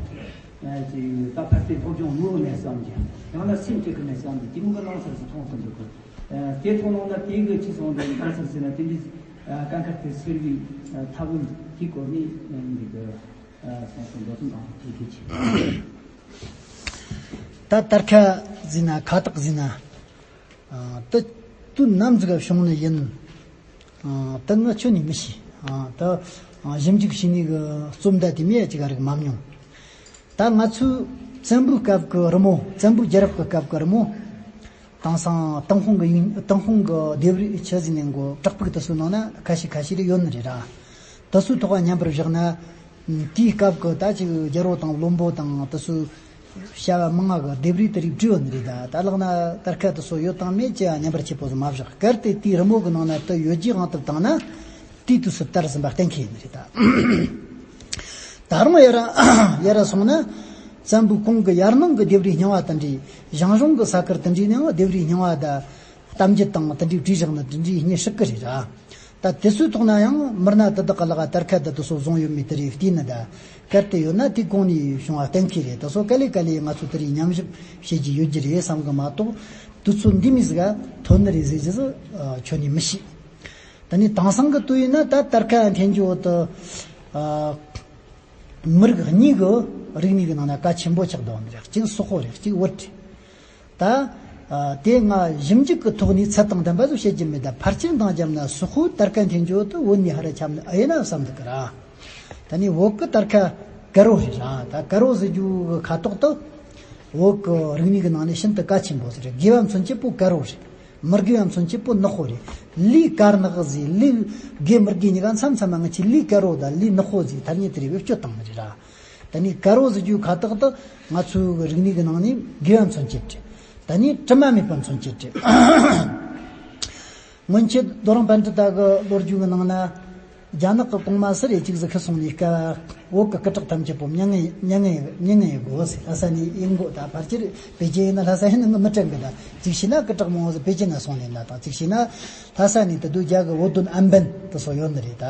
ཨ། ཅིག་ད་ཕར་ཚུར་སློབ་སྦྱོང་ནུས་མེད་བསམ་གྱི། ཡང་ན་སེམས་སྐྱིད་གི་མེད་བསམ་གྱི། དེ་མོ་གི་སྣང་ཚུལ་ཞིག་མཐོང་ཐུབ་འདུག་གི། ཨ། དེ་མཐོང་ལོང་ན་དེ་གི་ཅི་སོང་དེ་ལྟར་ཟེར་ཟེར་ན་དེ་འདྲའི་ཨ། དཀའ་ཁག་དེ་སེལ་བའི་ཨ། ཐབས་ལམ་དེའི་སྐོར་ནས་ཨ། འདི་གི་ཨ། སོང་སོང་མདོ་ཚོ་དང་དེ་གི་ཅི། ད་དར་ཁ་ཟེར་ན་ཁ་བཏགས་ཟེར་ན། ཨ། དེ་དུས་ནམ་ཟིག་ག་བྱུང་ནི་ཡིན། ཨ། དེ་ངས་ཁྱོན་ནས་མི་ཤེས། ཨ། དེ་ཨ། ཞིབ་འཇུག་བྱས་ནས་གི་རྩོམ་ད་དེ་མོ་ཅིག་ག་རིག་མ་མྱོང་། ད་ང་ཚོའི་བཙན་པོའི་སྐབས་ཀྱི་རི་མོ། བཙན་པོའི་རྒྱལ་རབས་ཀྱི་སྐབས་ཀྱི་རི་མོ། དེང་སང་ཏུན་ཧོང་གི་ཡིན། ཏུན་ཧོང་གི་ལྡེབས་རིས་ཆི་ཟེར་ནས་གོ། བྲག་ཕུག་དེ་ཚོའི་ནང་ན་ཁ་ཤས་ཁ་ཤས་རེ་ཡོད་ནི་རེད་ར། དེ་ཚོའི་ཐོག་མཉམ་པར་བཞག་ན། དེའི་སྐབས་ཀྱི་ད་ཅིག་རྒྱལ་པོ་དང་བློན་པོ་དང་དེ་ཚོའི་བྱ་བ་མང་ང་གི་ལྡེབས་རིས་དེ་རིགས་བྲིས་ཡོད་ནི་རེད། ད་ད་ལག་ན་དར་ཁ་དེ་ཚོ་ཡོད་དང་མེད་ཀྱི་མཉམ་པར་ཁྱབ་པོ་ཟིག་མ་བཞག་གལ་ཏེ་དེའི་རི་མོ་གི་ནང་ན་དེ་ཡོད་རྒྱུའི་དབང་དུ་བཏང་ན། དེའི་དུས་སུ་དར་ཟིན་པ་གཏན་འཁེལ་ཡིན་ནི་རེད་ད། ད་རུང་ཡར་ཡར་སོང་ན། བཙན་པོའི་གོང་གི་ཡར་ནང་གི་ལྡེབས་རིས་རྙིང་བ་དེ་འདྲའི། ཞང་ཞུང་གི་ས་ཁུལ་དེ་འདྲའི་ནང་ལྡེབས་རིས་རྙིང་བ་དང་། གཏམ་རྒྱུད་དང་དེ་འདྲའི་བྲིས་བཞག་ན་དེ་འདྲའི་རྙེད་སྲིད་ཀྱི་རེད་ར། ད་དེ་ཚོའི་ཐོག་ན་ཡང་མི་སྣ་དེ་དག་གི་ལག་དར་ཁ་དང་དེ་ཚོ་བཟུང་ཡོད་མེད་དེ་རེད་བལྟས་ན། ད་གལ་ཏེ་ཡོད་ན་དེ་གོང་ནས་བྱུང་བ་གཏན་འཁེལ་རེད། དེ་ཚོ་ག་ལེ་ག་ལེ་ང་ཚོ་དེ་རིང་ཉམས་ཞིབ་བྱེད་ཀྱི་ཡོད་ཀྱི་རེད་བསམ་གི་མ་གཏོགས། དུས་ཚོད་འདི་མོ་ཟིག་ག་ཐོན་ནི་རེད་ཟེར་རྒྱུ་ཟིག་ཁྱོན་ནས་མི་ཤེས། ད་ནི་དེང་སང་གི་དུས་ཡིན་ན་ད་དར་ཁ་འཐེན་རྒྱུ་དེ། མི་རིགས་གཉིས་ཀྱི་རིག་གནས་ཀྱི་ནང་ན་གལ་ཆེན་པོ་ཆགས་བསྡད་ཡོད་རེད། གཅིག་སོག་པོ་རེད། གཅིག་བོད་རེད། ད་དེ་ང་ཞིབ་འཇུག་གི་ཐོག་ནས་ཚད་དང་ལྡན་པ་ཟིག་བཤད་རྒྱུ་མེད། ད་ཕལ་ཆེར་འདང་བརྒྱབ་ན་སོག་པོའི་དར་ཁ་འཐེན་རྒྱུ་དེ་བོད་ནས་ཧ་ར་ཁྱབ་ནི་ཨེ་ཡིན་ན་བསམ་འདུག་གི་ར། ད་ནི་བོད་ཀྱི་དར་ཁ་དཀར་པོ་རེད་ར། ད་དཀར་པོ་ཟེར་རྒྱུ་གི་ཁ་དོག་དེ་བོད་ཀྱི་རིག་གནས་ཀྱི་ནང་ནས་ཤིན་ཏུ་གལ་ཆེན་པོ་ཟིག་རེད། དགེ་བ་མཚོན་བྱེད་པོ་དཀར་པོ་རེད། མི་དགེ་བ་མཚོན་བྱེད་པོ་ནག་པོ་རེད། ལས་དཀར་ནག་ཟེར། ལས་དགེ་མི་དགེ་གཉིས་ཀ་མཚམས་མཚམས་མ་ང་ཆོས་ལས་དཀར་པོ་དང་ལས་ནག་པོ་ཟེར་ཐ་སྙད་དེ་རེ་བེད་སྤྱོད་བཏང་ནི་རེད་ར། ད་ནི་དཀར་པོ་ཟེར་རྒྱུའི་ཁ་དོག་དེ་ང་ཚོའི་རིག་གནས་ཀྱི་ནང་ནས་དགེ་བ་མཚོན་བྱེད་རེད། ད་ནི་དྲི་མ་མེད་པ་མཚོན་བྱེད་རེད། སྔོན་ཆད་རྡོ་རིང་པཎྜི་ཏ་གི་ལོ་རྒྱུས་ཀྱི་ནང་ན། རྒྱ་ནག་གི་གོང་མ་སུ་རེད་ཅིག་ཟིག་ཁུ་སོང་ནས་སྐབས་བོད་ཀྱི་སྐུ་དྲག་ཐམས་ཅད་པོ་མྱ་ངན་མྱ་ངན་མྱ་ངན་ཡེད་དགོས་ཟེར། ལྷ་ས་ནས་ཡེ་དགོས། ད་ཕལ་ཆེར་པེ་ཅིན་ཡིན་ན་ལྷ་ས་ཡིན་ན་ངས་མི་དྲན་གི། ད་ཅིག་བྱས་ན་སྐུ་དྲག་མང་བོ་ཟིག་པེ་ཅིན་ན་སོང་ནས་ན། ད་ཅིག་བྱས་ན་ལྷ་ས་ནས་ད་དུང་རྒྱ་གི་བོད་དོན་ཨན་པན་དེ་ཚོ་ཡོད་ནི་རེད། ད་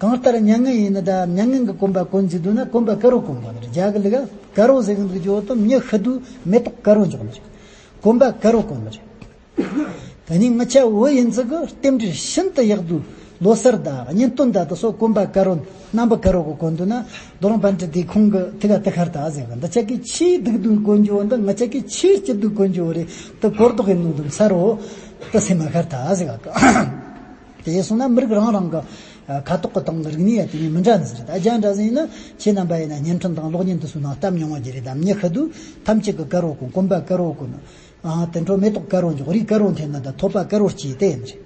གང་ལྟར་མྱ་ངན་ཡིན་ན། ད་མྱ་ངན་གྱི་གོམ་པ་གོན་ཟེར་འདུག་ན་གོམ་པ་དཀར་པོ་གོན་དགོས་ནི་རེད། རྒྱ་གི་ལུགས་དཀར་པོ་ཟེར་གི་འདུག་རྒྱུ་དེ་མྱི་ཤི་དུས་མེ་ཏོག་དཀར་པོ་འཇོག་ནི་རེད། གོམ་པ་དཀར་པོ་གོན་ནི་རེད། ད་ནི་ང་ཆོ་བོད་ཡིན་ཙི་གི་རྟེན་འབྲེལ་ཤིན་ཏུ་ཡག་དུས་ལོ་གསར་དང་གཉེན་སྟོན་དང་དེ་ཚོ་གོམ་པ་དཀར་པོ་རྣམ་པ་དཀར་པོ་གི་གོན་འདུག་ན། རྡོ་རིང་པཎྜི་ཏས་ཁོང་གི་ཐུགས་ལ་དེ་ཁར་ད་ཟེར་གི། འདི་ཆོ་གིས་ཆེས་སྡུག་དུས་གོན་རྒྱུ་བོ་འདི། ང་ཆོ་གིས་ཆེས་སྐྱིད་དུས་གོན་རྒྱུ་བོ་རེད། དེ་གོ་ལྡོག་ཡིན་ནོ་འདི་མཚར་རོ། དེ་སེམས་མ་ཁར་ད་ཟེར་གི། དེ་སོང་ན་མི་རིགས་རང་རང་གི་ཁ་དོག་གི་སྟེང་གི་རིག་གནས་ཡ་དེ་ནི་མི་འདྲ་ནི་ཟིག་རེད། ད་རྒྱ་འདྲ་ཟིག་ཡིན་ན་ཁྱེད་རྣམ་པ་ཡིན་ན་བརྙན་འཕྲིན་དང་གློག་བརྙན་དེ་ཚོའི་ནང་བལྟས་མྱོང་བ་ཅིག་རེད། ད་མྱི་ཤི་དུས་ཐམས་ཅད་ཀྱིས་དཀར་པོ་གོན། གོམ་པ་དཀར་པོ་གོན། ཨ། དེ་འཕྲོ་མེ་ཏོག་དཀར་པོ་འཇོག་རིགས་དཀར་པོ་འཐེན་ན་ད་ཐོད་པ་དཀར་པོ་སྐྱེས་དེ་ཡིན་རེད།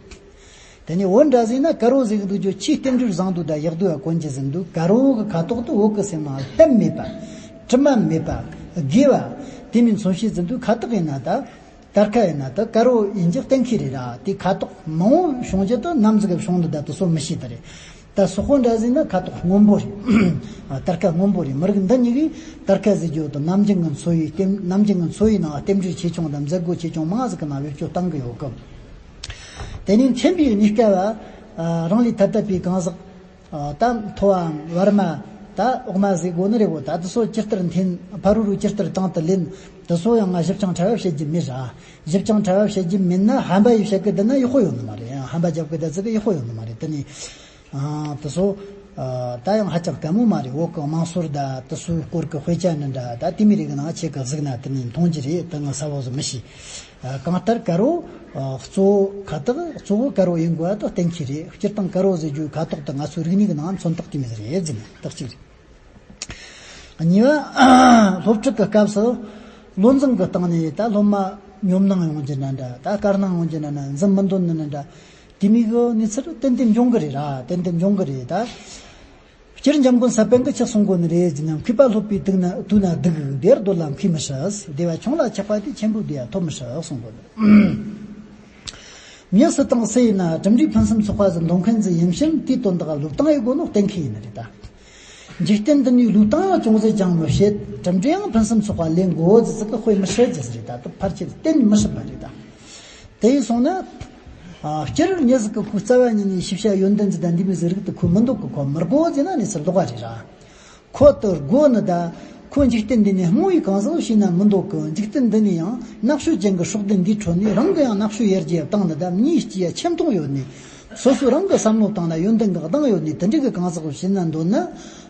དེ་ནས་བོད་འདྲ་ཟིག་ན་དཀར་པོ་ཟེར་གི་འདུག་རྒྱུ་ཆེས་རྟེན་འབྲེལ་བཟང་དུས་དང་ཡག་དུས་ལ་གོན་རྒྱུ་ཟེར་འདུག་དཀར་པོ་གི་ཁ་དོག་ཏུ་བོད་ཀྱི་སེམས་ནང་གཏམ་མེད་པ། དྲི་མ་མེད་པ། དགེ་བ། དེ་མིན་མཚོན་བྱེད་ཟེར་འདུག་ཁ་དོག་ཡིན་ན་ད། དར་ཁ་ཡིན་ན་ད་དཀར་པོ་ཡིན་རྒྱུ་གཏན་འཁེལ་རེད་ར། དེ་ཁ་དོག་མང་པོ་བྱུང་རྒྱུ་དེ་ནམ་ཟིག་ག་བྱུང་འདུག་ད་དེ་ཚོ་མི་ཤེས་ད་རེད། ད་སོག་པོ་འདྲ་ཟིག་ན་ཁ་དོག་སྔོན་པོ་རེད། ཨ། དར་ཁ་སྔོན་པོ་རེད། མི་རིགས་འདི་གཉིས་ཀྱིས་དར་ཁ་ཟེར་རྒྱུ་དེ་ནམ་རྒྱུན་གྱི་འཚོ་བའི་རྟེན། ནམ་རྒྱུན་གྱི་འཚོ་བའི་ནང་རྟེན་འབྲེལ་ཆེ་ཆུང་དང་མཛད་སྒོ་ཆེ་ཆུང་མང་ཟིག་གི་ནང་བེད་སྤྱོད་བཏང་གི་ཡོད་གི། དེ་ནས་མཁྱེན་པའི་གནས་སྐབས་ལ། ཨ། རང་ལས་ཐར་ཐར་པའི་གང་ཟག་ཨ། ད་མཐོ་བའམ་བར་མ། ད་འོག་མ་ཟེར་དགོས་ནི་རེད་གོ། ད་དེ་ཚོ་ཇི་ལྟར་འཐེན། ཕ་རུ་རུ་ཇི་ལྟར་དྲང་དུ་ལེན། དེ་ཚོ་ཡང་ང་ཞིབ་ཅིང་ཕྲ་བ་བཤད་རྒྱུ་མེད་ར། ཞིབ་ཅིང་ཕྲ་བ་བཤད་རྒྱུ་མེད་ན་ཧམ་པ་ཡིས་བཤད་གི་བསྡད་ན་ཡག་པོ་ཡོད་ནི་མ་རེད། ཡང་ཧམ་པ་རྒྱབ་གི་བསྡད་ཟིག་གི་ཡག་པོ་ཡོད་ནི་མ་རེད། དེ་ནི། ཨ། དེ་ཚོ། ཨ། ད་ཡང་ཧ་ཅང་དཀའ་མོ་མ་རེད། བོད་གི་དམངས་སྲོལ་ད་དེ་ཚོའི་སྐོར་གི་དཔེ་ཆ་ནི་འདྲ་ད་དེ་མི་རིགས་ནང་ཆེ་གི་གཟིགས་ན་དེ་ནི་མཐོང་རྒྱུ་རེད། དེ་ང་གསལ་པོ་ཟིག་མི་ཤེས། ཨ། གང་ལྟར་དཀར་པོ། ཨ། གཙོ་བོ་ཁ་དོག་གཙོ་བོ་དཀར་པོ་ཡིན་དགོས་པ་དེ་གཏན་འཁེལ་རེད། སྤྱིར་བཏང་དཀར་པོ་ཟེར་རྒྱུའི་ཁ་དོག་དེ་ང་ཚོའི་རིག་གནས་ཀྱི་ནང་མཚོན་རྟགས་དེ་མོ་ཟིག་རེད་ཟེར་ན་དེ་གཅིག་རེད། གཉིས་པ། སློབ་ཁྲིད་ཀྱི་སྐབས་སུ་བློ་འཛིན་གྱི་སྟེང་ནས་ད་སློབ་མ་ཉོབ་སྣང་ཡོང་རྒྱུ་འདྲ་འདྲ། ད་དཀར་སྣང་ཡོང་རྒྱུ་འདྲ་འདྲ། འཛིན་མི་འདོད་ནི་འདྲ་འདྲ། དེ་མོ་གི་གནས་ཚུལ་ཏན་ཏན་འབྱུང་གི་རེད་ར། ཏན་ཏན་འབྱུང་གི་རེད་ད། སྤྱིར་འཇམ་མགོན་ས་པཎ་གྱིས་ཆི་གསུང་གོ་ནི་རེད་ཟེར་ན། མཁས་པ་སློབ་པའི་དུག་ན་དུག་ན་སྡུག། བདེ་བར་སྡོད་ལ་མཁས་མི་སྲིད། བདེ་བ་ཆུང་ལ་ཆགས་པ་དེ་ཆེན་པོའི་བདེ་བ་ཐོབ་མི་སྲིད་གསུང་གོ་ནི། མྱི་སུ་དང་སུ་ཡིན་ན་གྲུབ་འབྲས་ཕུན་སུམ་ཚོགས་པ་ཟིག་འདོད་མཁན་ཟིག་ཡིན་ཕྱིན་དེའི་དོན་དག་བློས་བཏང་ཡེད་དགོས་ནོ་གཏན་འཁེལ་ཡིན་ནི་རེད་ད། འཇིག་རྟེན་འདི་ནས་བློས་བཏང་ཡང་ཅུང་ཟད་ཀྱང་མི་བྱེད། གྲུབ་འབྲས་ཡང་ཕུན་སུམ་ཚོགས་པ་ལེན་དགོས་ཟེར་ཟིག་གི་དཔེ་མི་སྲིད་རྒྱུ་ཟིག་རེད་ད། དེ་ཕལ་ཆེར་གཏན་མི་སྲིད་པ་རེད་ད། དེ་ཡིན་སོང་ན། ཨ། སྤྱིར་མྱི་ཟིག་གི་ཁོའི་རྩ་བ་ཉིད་ནས་ཤེས་བྱ་ཡོན་ཏན་ཟིག་དང་འདི་མོ་ཟིག་རིགས་དེ་ཁོས་མི་འདོད་གི། ཁོ་མི་དགོས་ཟེར་ན་ནི་ཚུར་ལོག་པ་རེད་ར། ཁོ་དེ་དགོས་ནི་ད། ཁོ་འཇིག་རྟེན་འདི་ནས་རྨོངས་པའི་གང་ཟག་བྱས་ན་མི་འདོད་གི། འཇིག་རྟེན་འདི་ནས་ཡང་ནག་ཕྱོགས་ཅན་གྱི་སྲོག་ལྡན་འདིའི་ཁྲོད་ནས་རང་གི་ཡང་ནག་ཕྱོགས་ཡར་རྒྱས་བཏང་ནི་ད། མྱིའི་སྐྱེ་ཡ་ཆེ་མཐོང་ཡོད་ནི། སོ་སོའི་རང་གི་བསམ་བློ་བཏང་ན་ཡོན་ཏན་གྱི་གདེང་ཡོད་ནི་དེ་འདྲ་གི་གང་ཟག་བྱས་ན་འདོད་ན།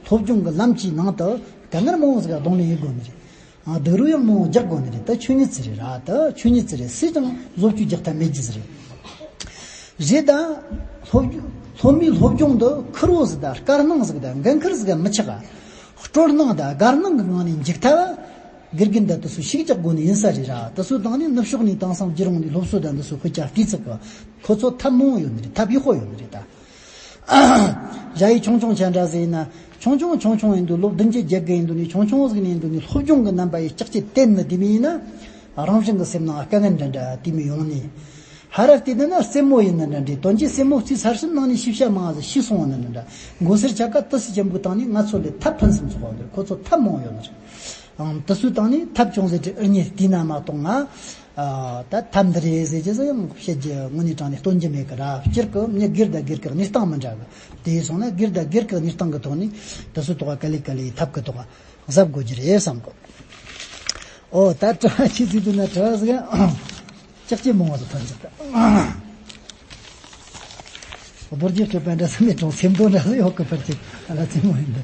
སློབ་སྦྱོང་གི་ལམ་གྱི་ནང་དུ་དཀའ་ངལ་མང་བོ་ཟིག་གདོང་ལེན་ཡེད་དགོས་ནི་རེད། ཨ། སྡུག་རུས་ཡང་མང་བོ་རྒྱག་དགོས་ནི་རེད། ད་ཆོས་ཉིད་ཟིག་རེད་ར། ད་ཆོས་ཉིད་ཟིག་རེད། སུས་ཀྱང་བཟོ་བཅོས་རྒྱག་ཐབས་མེད་རྒྱུ་ཟིག་རེད། རེད་ད། སློབ་སློབ་མའི་སློབ་སྦྱོང་འདི་ཁུར་བོ་ཟིག་དང་དཀར་སྣང་ཟིག་དང་འགན་ཁུར་ཟིག་ག་མི་ཆགས། སྤྲོ་སྣང་དང་དགའ་སྣང་གི་ངང་ནས་འཇུག་ཐབས། དགེ་རྒན་དང་དེ་ཚོས་ཤུགས་རྒྱག་དགོས་ནི་ཡིན་ས་རེད་ར། དེ་ཚོའི་སྟེང་ནས་ནུབ་ཕྱོགས་ནས་དེང་སང་བརྒྱུད་རུང་ནས་སློབ་གསོ་དང་འདི་ཚོ་ཤུགས་རྒྱག་དུས་ཙམ་གི་ཁོ་ཚོ་ཐབས་མང་བོ་ཡོད་ནི་རེད། ཐབས་ཡག་པོ་ཡོད་ནི་རེད་ད། ཞ་ཡི་ཆུང་ཆུང་ཆ་འདྲ་ཟིག་ཡིན་ན། ཆུང་ཆུང་ཆུང་ཆུང་ཡིན་དུས། ལོ་བདུན་ཅུ་བརྒྱད་དགུ་ཡིན་དུས་ནས། ཆུང་ཆུང་ཟིག་ནས་ཡིན་དུས་ནས་སློབ་སྦྱོང་གི་རྣམ་པ་ཡི་ལྕགས་ཀྱི་བསྟན་ནི་དེ་མོ་ཡིན་ན། རང་བཞིན་གྱི་སེམས་ནང་དཀའ་ངལ་འདྲ་འདྲ་དེ་མོ་ཡོང་ནས། ཧར་ར་བལྟས་ན་ན་རྩེད་མོ་ཡིན་ན་འདྲ་འདྲ། དོན་གྱི་རྩེད་མོ་རྩེས་ཚར་ཕྱིན་ནང་ནས་ཤེས་བྱ་མང་ཟིག་ཤེས་སོང་བ་ན་འདྲ་འདྲ། མགོ་སེར་ཆ་ག་ཏི་སི་ཅན་པོའི་སྟེང་ནས་ང་ཚོ་ལས་ཐབས་ཕུན་སུམ་ཚོགས་པ་འདིར་ཁོ་ཚོ་ཐབས་མང་བོ་ཡོད་ནི་རེད། དང་དུ་སུའི་སྟེང་ནས་ཐབས་ཅུང་ཟད་ཀྱི་ཨུ་གཉིས་བལྟས་ན་མ་གཏོགས་ང་། ཨ། ད་ཐབས་འདི་རེད་ཟེར་རྒྱུ་ཟིག་ཡང་བཤད་རྒྱུ་དངོས་གནས་དྲང་ནས་སྟོན་རྒྱུ་མེད་གི་ར། སྤྱིར་གི་མྱི་སྒེར་དང་སྒེར་གི་གནས་སྟངས་མི་འདྲ་གི། དེ་སོང་ན་སྒེར་དང་སྒེར་གི་གནས་སྟངས་གི་ཐོག་ནས་དུ་སུའི་ཐོག་ག་ལེ་ག་ལེ་ཐབས་གི་ཐོག་གཟབ་དགོས་རྒྱུ་རེད་བསམ་གི། ཨོ་ད་དྲི་བ་ཁྱེད་ཚོས་དུས་ན་དྲི་བ་ཟིག་ཡང་ཅག་ཅེ་མང་བ་ཟིག་ཐོན་ཅིག་ད། རྡོ་རྗེ་སྤྲོས་པ་འདྲ་ས་མེད་ཀྱང་སེམས་དོན་འདྲ་ཟིག་ཡོད་གི་ཕར་ཅིག་ཨ་ལ་ཙི་མོ་ཡིན་འདི།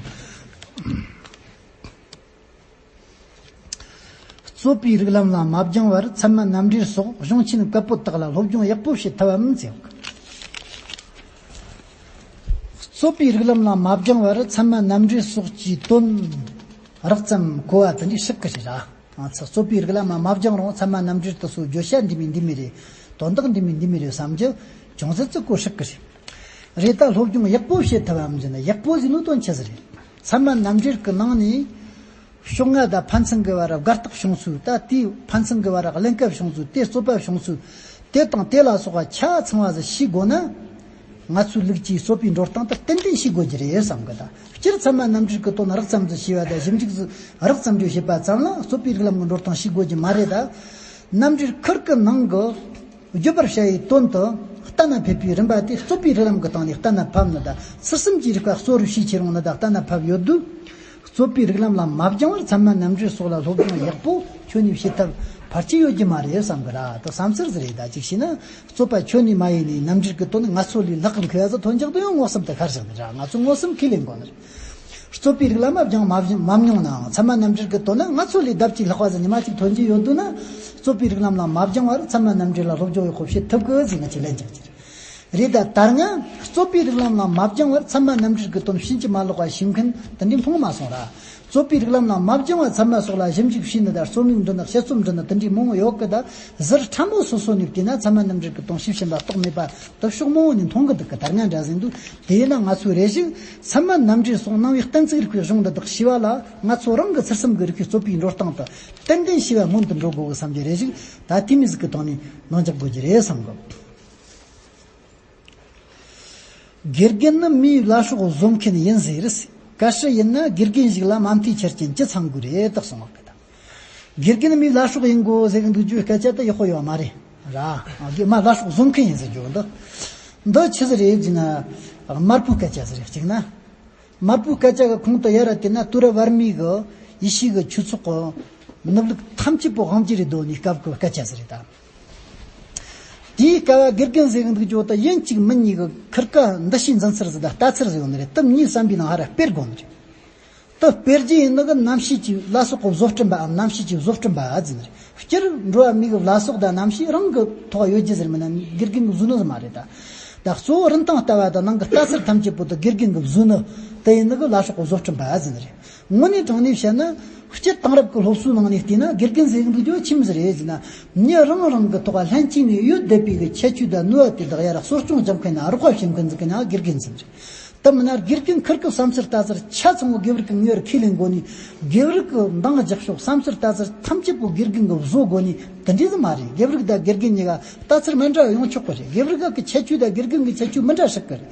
རྩོད་པའི་རིགས་ལམ་ལ་མ་སྦྱངས་པར་ཚད་མ་རྣམ་འགྲེལ་སོགས་གཞུང་ཆེན་བཀབ་པོ་དག་ལ་སློབ་སྦྱོང་ཡག་པོ་བྱེད་ཐུབ་བམ་ཟེར། རྩོད་པའི་རིགས་ལམ་ལ་མ་སྦྱངས་པར་ཚད་མ་རྣམ་འགྲེལ་སོགས་ཀྱི་དོན་རགས་ཙམ་གོ་བ་དེ་འདྲའི་ཧྲིག་གི་རེད་ར། ང་ཚོ་རྩོད་པའི་རིགས་ལམ་མ་སྦྱངས་རུང་ཚད་མ་རྣམ་འགྲེལ་དུ་སོ་བརྗོད་བྱ་འདི་མི་འདི་མི་རེད། དོན་དག་འདི་མི་འདི་མི་རེད་བསམ་རྒྱུ་ཅུང་ཟད་ཙི་གོ་ཧྲིག་གི་རེད། རེད་ད་སློབ་སྦྱོང་ཡག་པོ་བྱེད་ཐུབ་བམ་ཟེར་ན་ཡག་པོ་ཟེར་ནོ་དོན་ཆི་ཟིག་རེད། ཚད་མ་རྣམ་འགྲེལ་གི་ནང་ནས། ཕྱོགས་སྔ་དང་ཕན་ཚུན་གྱི་བར་དགག་རྟགས་བྱུང་ཚུལ། ད་དེའི་ཕན་ཚུན་གྱི་བར་གླེང་སྐབས་བྱུང་ཚུལ། དེ་རྩོད་པ་བྱུང་ཚུལ། དེ་དང་དེ་ལ་སོགས་པ་ཆ་ཚང་བ་ཟིག་ཤེས་དགོས་ན། ང་ཚོའི་ལུགས་ཀྱི་རྩོད་པའི་འགྲོ་སྟངས་དེ་ཏན་ཏན་ཤེས་དགོས་ཀྱི་རེད་བསམ་གི། ད་སྤྱིར་ཚད་མ་རྣམ་འགྲེལ་གྱི་དོན་རགས་ཙམ་ཟིག་ཤེས་པ་དང་ཞིབ་འཇུག་ཟིག་རགས་ཙམ་ཅིག་བྱེད་པ་ཙམ་ལ་རྩོད་པའི་རིགས་ལམ་གྱི་འགྲོ་སྟངས་ཤེས་དགོས་ཀྱི་མ་རེད་ད། རྣམ་འགྲེལ་ཁུར་གི་ནང་གི་བརྗོད་པར་བྱ་བའི་དོན་དུ་གཏན་ལ་ཕབ་པའི་རིམ་པ་དེ་རྩོད་པའི་རིགས་ལམ་གྱི་སྟེང་ནས་གཏན་ལ་ཕབ་ནི་དང་ཚུལ་གསུམ་གྱི་རིགས་པ་གཙོ་བོར་ཤེས་ཀྱི་རུང་ནི་དང་གཏན་ལ་ཕབ་ཡོད་དུས། རྩོད་པའི་རིགས་ལམ་ལ་མ་སྦྱངས་པར་ཚད་མ་རྣམ་འགྲེལ་སོགས་ལ་སློབ་སྦྱོང་ཡག་པོ་ཁྱོན་ནས་བྱེད་ཐབས་ཕལ་ཆེར་ཡོད་ཀྱི་མ་རེད་བསམ་གི་ར། དེ་བསམ་ཚུལ་ཟིག་རེད། ད་ཅིག་བྱས་ན་རྩོད་པ་ཁྱོན་ནས་མ་ཡིན་ནས་རྣམ་འགྲེལ་གྱི་དོན་ནི་ང་ཚོ་ལས་ལྷག་གམ་མཁས་པ་ཟིག་ཐོན་འཇག་ཏུ་ཡང་མངོན་སུམ་དུ་ཤར་བཞག་ནི་ར། ང་ཚོ་མངོན་སུམ་ཁས་ལེན་དགོས་ནི་རེད། རྩོད་པའི་རིགས་ལམ་མ་སྦྱངས་མ་སྦྱངས་མ་མྱོང་ནའང་ཚད་མ་རྣམ་འགྲེལ་གྱི་དོན་ནི་ང་ཚོ་ལས་ལྡབ་གཅིག་ལྷག་པ་ཟིག་ཉི་མ་གཅིག་ཐོན་གྱི་ཡོད་དུས་ན། རྩོད་པའི་རིགས་ལམ་ལ་མ་སྦྱངས་པར་ཚད་མ་རྣམ་འགྲེལ་ལ་སློབ་སྦྱོང་ཡག་པོ་བྱེད་ཐུབ་གི་ཟེར་ང་ཚོས་ལན་རྒྱག་རྒྱུ་རེད། རེད་ད་ད་སྔ་རྩོད་པའི་རིགས་ལམ་ལ་མ་སྦྱངས་པར་ཚད་མ་རྣམ་འགྲེལ་གྱི་དོན་ཕྱིན་ཅི་མ་ལོག་པ་ཤེས་མཁན་དེ་འདྲའི་མཐོང་མ་སོང་ར། རྩོད་པའི་རིགས་ལམ་ལ་མ་སྦྱངས་པར་ཚད་མ་སོགས་ལ་ཞིབ་འཇུག་བྱས་ནི་དང་རྩོད་མེད་འདྲི་ནི་དཔྱད་རྩོམ་འབྲི་ནི་དེ་འདྲའི་མང་བོ་ཡོད་གི། ད་ཟུར་ཕྲ་མོ་སོ་སོ་ནས་བལྟས་ན་ཚད་མ་རྣམ་འགྲེལ་གྱི་དོན་ཞིབ་ཕྱིན་པ་རྟོགས་མེད་པ་དེ་ཕྱོགས་མང་བོ་ནས་མཐོང་གི་འདུག་གི། ད་སྔ་འདྲ་ཟིན་འདུག་དེས་ན་ང་ཚོས་རེ་ཞིག་ཚད་མ་རྣམ་འགྲེལ་སོགས་ནང་པའི་གཏན་ཚིགས་རིག་པའི་གཞུང་འདི་དག་ཤེས་པ་ལ་ང་ཚོ་རང་གི་ཚུལ་གསུམ་གྱི་རིག་པའི་རྩོད་པའི་འགྲོ་སྟངས་དེ་ཏན་ཏན་ཤེས་པ་སྔོན་དུ་འགྲོ་དགོས་གི་བསམ་གྱི། རེ་ཞིག་ད་དེ་མོ་ཟིག་གི་སྟེང་ནས་ལན་རྒྱག་དགོས་ཀྱི་རེད་བསམ་གི། དགེ་རྒན་ནི་མིའི་བླ་སྲོག་བཟོ་མཁན་ཡིན་ཟེར། གལ་སྲིད་ཡིན་ན་དགེ་རྒན་ཞིག་ལ་མ་མཐའི་ཆ་རྐྱེན་ཅི་ཚང་དགོས་རེད་དག་གསུངས་པ་གི། ད་དགེ་རྒན་མིའི་བླ་སྲོག་ཡིན་དགོས་ཟེར་གི་འདུག་རྒྱུའི་སྐད་ཆ་དེ་ཡག་པོ་ཡོད་མ་རེད་ར། དགེ་མ་བླ་སྲོག་བཟོ་མཁན་ཡིན་ཟེར་རྒྱུ་འདི། འདི་ཆི་ཟིག་རེད་ཟེར་ན། དམར་པོའི་སྐད་ཆ་ཟིག་རེད། གཅིག་ན། དམར་པོའི་སྐད་ཆ་གི་ཁོངས་དུ་ཡར་བལྟས་ན་དུར་བར་མའི་གི་ཡེ་ཤུ་གི་ཆོས་ཚོགས་གི་ནུབ་ལུགས་ཐམས་ཅད་པོ་དབང་བསྒྱུར་རེ་སྡོད་ནས་སྐབས་ཀྱི་སྐད་ཆ་ཟིག་རེད་ད། དེའི་སྐབས་དགེ་རྒན་ཟེར་གི་འདུག་རྒྱུ་དེ་ཡིན་གཅིག་མིན་གཉིས་ཀྱི་ཁུར་ཀ་འདུ་ཤེས་འཛིན་ཚུལ་ཟིག་དང་ལྟ་ཚུལ་ཟིག་ཡོད་ནི་རེད། དེ་མྱི་བསམ་པའི་ནང་ཧར་ར་སྤེལ་དགོས་ནི་རེད། དེ་སྤེལ་རྒྱུ་ཡིན་ནི་གི་རྣམ་ཤེས་ཀྱི་བླ་སྲོག་གི་བཟོ་སྐྲུན་པའམ་རྣམ་ཤེས་ཀྱི་བཟོ་སྐྲུན་པ་ཟེར་ནི་རེད། སྤྱིར་འགྲོ་བ་མིའི་གི་བླ་སྲོག་དང་རྣམ་ཤེས་རང་གི་ཐོག་ཡོད་རྒྱུ་ཟིག་མིན་ན་དགེ་རྒན་གྱིས་བཟོས་ནི་ཟིག་མ་རེད་ད། ད་གཙོ་བོ་རིན་ཐང་ལྟ་བ་དང་ནང་གི་ལྟ་ཚུལ་ཐམས་ཅད་པོ་དེ་དགེ་རྒན་གྱིས་བཟོས་ནི་དེ་ཡིན་ནི་གི་བླ་སྲོག་གི་བཟོ་སྐྲུན་པ་ཟེར་ནི་རེད། དངོས་གནས་དྲང་གནས་བཤད་ན། སྤྱིར་དེང་རབས་ཀྱི་སློབ་གསོའི་ནང་ནས་བལྟས་ན་དགེ་རྒན་ཟེར་གི་འདུག་རྒྱུ་ཆི་མོ་ཟིག་རེད་ཟེར་ན། མྱི་རང་རང་གི་ཐོག་ལྷན་སྐྱེས་ནས་ཡོད་བསྡད་པའི་གི་ཁྱད་ཆོས་དང་ནུས་པ་དེ་དག་ཡར་གསོ་སྐྱོང་རྒྱབ་མཁན་ན་རོགས་པ་བྱེད་མཁན་ཟིག་གི་ནང་དགེ་རྒན་ཟེར་ནི་རེད། དེ་མིན་ན་དགེ་རྒན་ཁུར་གི་བསམ་ཚུལ་ལྟ་ཚུལ་ཆ་ཚང་བོ་དགེ་བར་གི་ངོས་ཁས་ལེན་དགོས་ནི། དགེ་བར་གི་འདང་རྒྱག་ཕྱོགས་བསམ་ཚུལ་ལྟ་ཚུལ་ཐམས་ཅད་པོ་དགེ་རྒན་གྱིས་བཟོ་དགོས་ནི་དེ་འདྲ་ཟིག་མ་རེད། དགེ་བར་གི་དང་དགེ་རྒན་གཉིས་ཀ་ལྟ་ཚུལ་མི་འདྲ་བ་ཡོང་ཆོག་གི་རེད། དགེ་བར་གི་ཁྱད་ཆོས་དང་དགེ་རྒན་གྱི་ཁྱད་ཆོས་མི་འདྲ་ཧྲིག་གི་རེད།